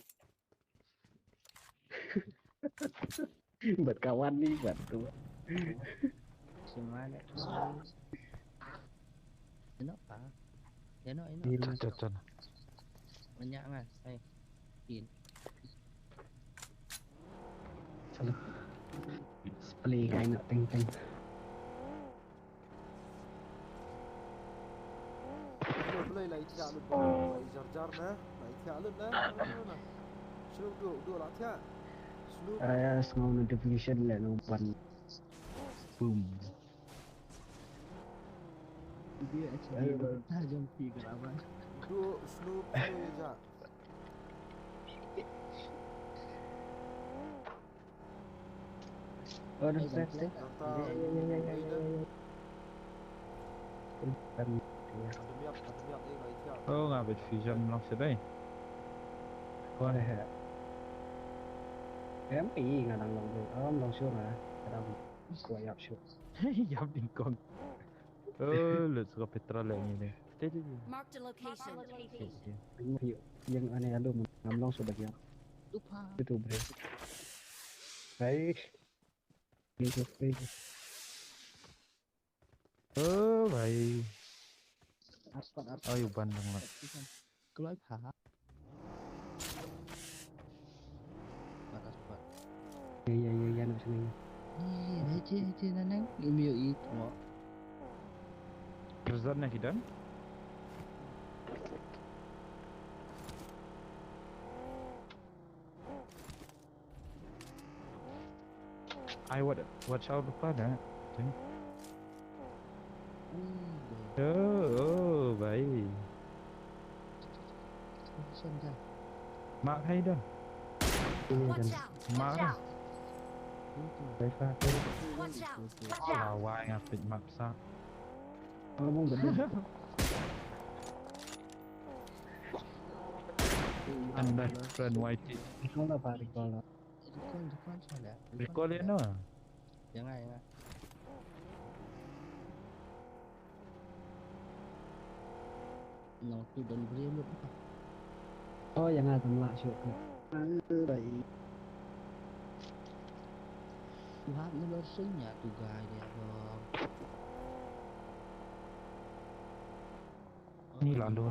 Buat kawan ni buat tu. Semua ada. Ino pa. Ino ino. Ino. Banyak ngas. Hai. Kin. Salah. Spray kai nak teng teng. Blei la ithiah lut ba jar jar na la ithiah lut na. Snoop du du la thiah. Snoop. Aya snow notification le no ban. Boom. Dia acha ta jom pi ga ba. Du Snoop du ja. Oh, dah selesai. Oh, nga bet fusion long sedai. Kau dah ya. Em, i nga dang long tu. Om long sure lah. Kadang kau yap sure. Yap ding kong. Oh, let's go petrol lagi ni. Marked a location. Yang aneh aduh ngam long sure bagi. Lupa. Itu bre. Baik. Itu bre. Oh, bhai. Aspat, aspat. Oh, you ban dang lah. Kloi pha. Aspat, aspat. Ya, ya, ya, ya, nak sini. Ni, ni, ci, ci, nanang. Umi yo i, tengok. Prison na hidan. Ai, wat, wat shaw lupa dah. Sini. Oh, oh, bhai. Mak hai dah. Watch out! Mak dah. Watch out! Watch out! Lawai ngapit mak sa. And best friend Y T. Recall, recall, recall. Recall ïa no? Ïa nga, ïa nga. No, tu don briew lut. Oh, ïa nga tam lah shuh ka. Ai, bai. Tuhan ni lo sing ïa tu guy dia dong. Ni lalu.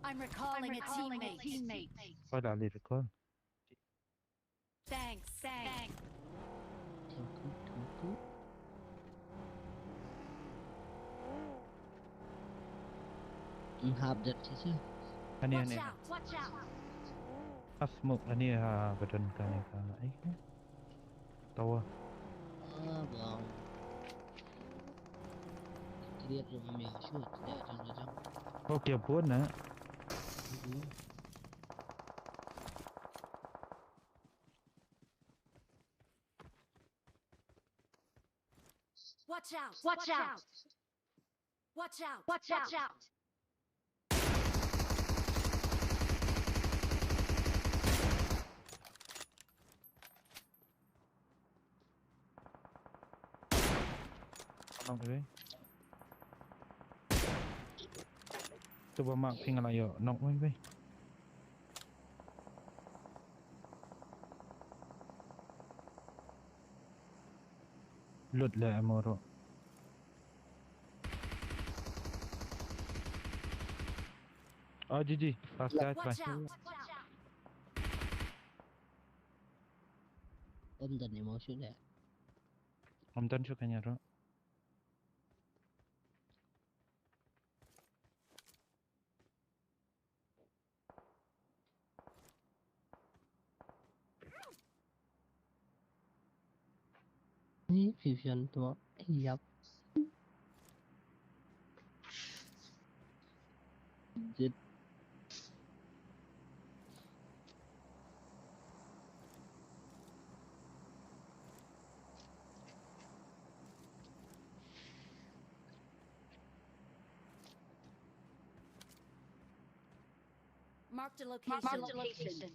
I'm recalling a teammate. Why did I leave it call? Thanks. Thanks. Thank you, thank you. Hap dat shisha. Ani Watch ani. Out! Watch out! Hap smoke ani ha badon kane ka ai. Tower. Ah, bang. Create rumah mi shoot. Ya, jang jang. Okay, pun na. Mhm. Watch out! Watch out! Watch out! Watch out! Knock deh. Cuba mark phi nga la ïoh knock wei wei. Lut leh ammo ruh. Oh, G G. Last guy, Watch bye. Out! Ym don emotion eh. Ym don shuh kane ruh. Ni fusion tu. Yap. Jit. Marked a location. Marked a location.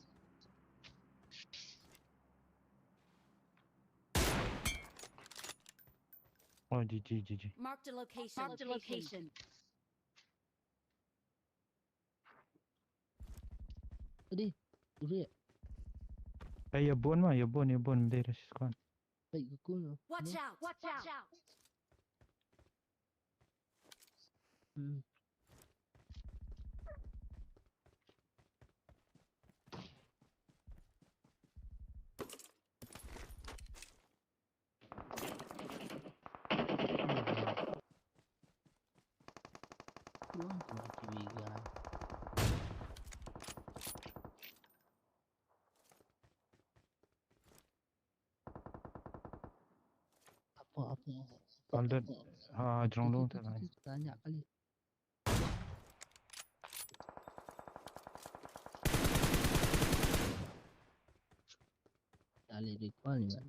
Oh, G G, G G. Marked a location. Marked a location. Tadi. Uri. Eh, ïa bun ma, ïa bun, ïa bun, dei rush squad. Baik ke ku. Watch out! Watch out! Hmm. Wah, cuma curiga. Apa, apa, apa, Aldon, apa, apa? Ah, jrong Itu, long itu, tu lai. Itu, tanya kali. Tali recall ni kan.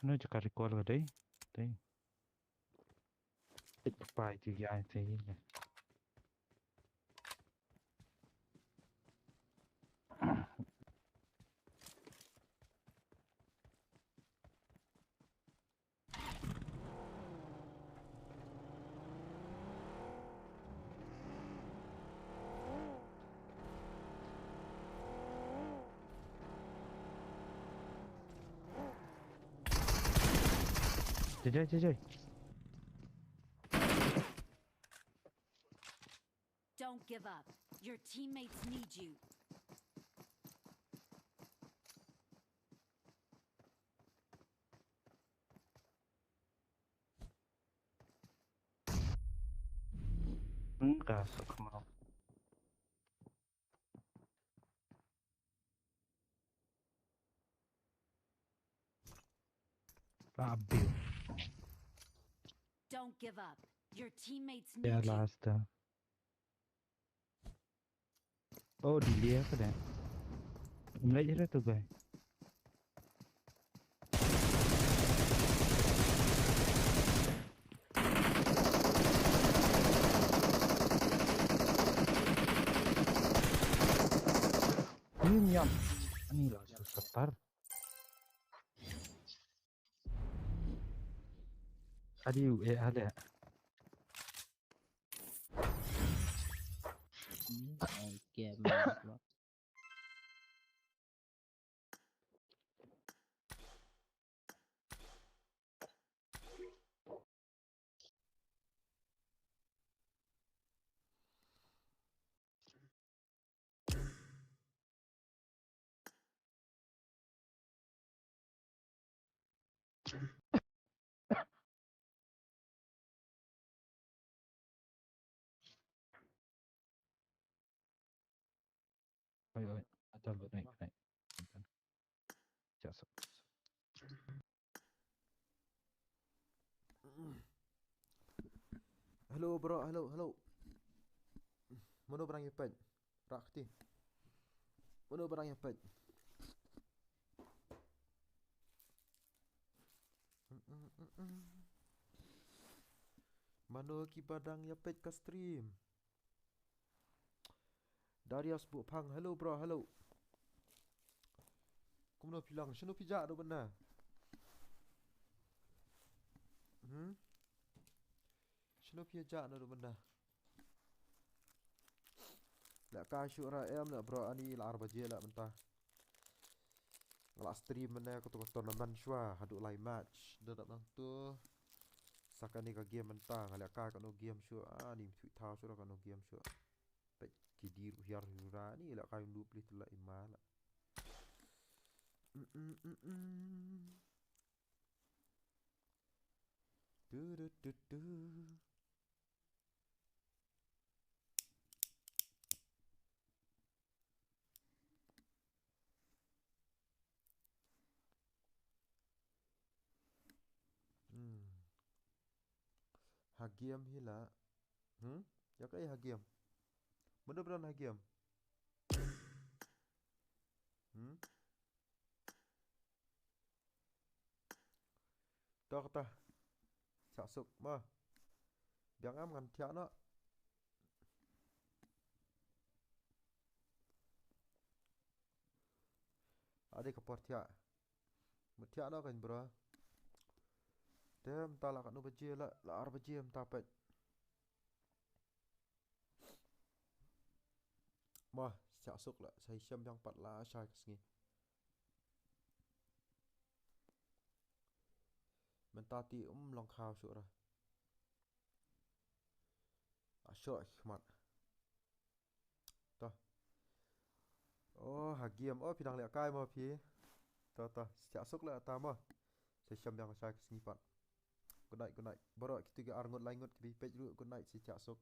Ano je ka recall ka dei? Dei. Tik papai tu ya tu ya. Jai, jai, jai, jai. Don't give up. Your teammates need you. Hmm, ka suk mau. Abil. Don't give up. Your teammates Ya need you. Last ah. Oh, delay apa dah? Mulai je dah tu guys. Ini niam. Ini lah susah tar. Adi eh ada. Hmm, okay, mantap. Oi, oi, atal bot nai, nai. Just. Hello, bro, hello, hello. Mano ba dang ïa peit? Rah kti. Mano ba dang ïa peit? Mano kiba dang ïa peit ka stream? Darius Buhphang, hello bro, hello. Kumno phi long, shano phi jah naduh mynta? Hmm? Shano phi jah naduh mynta? Lehkai shuh ra em leh bro, ani la ar baje leh mynta. Nga la stream mynne kato ka tournament shuwa haduh lai match. Da dap nangto sa kane ka game mynta nga lehkai kano game shuh, ani ym thaw shuh ra kano game shuh. Peit ki dih ruh hiar hiar ra, ani lehkai ym lup lei tu la i ma la. Mm, mm, mm, mm. Du, du, du, du. Hmm. Ha game hi la. Hmm? Ïa kaei ha game? Mano ba don ha game? Hmm? To kata. Shah suk mo. Biang em ngan thiah noh. Ade ka por thiah. Mut thiah noh kan bro. Te mynta la katno baje la, la ar baje mynta peit. Mo, shah suk la, sa shem biang pat la shai ka sngi. Mynta te um long khaw shuh ra. A shuh khmat. To. Oh, ha game. Oh, phi dang lehkai mo phi. To, to. Shah suk la ta mo. Sa shem biang shai ka sngi pat. Good night, good night. Baroh kito ki ar ngut lai ngut ki peit ruh, good night, shah suk.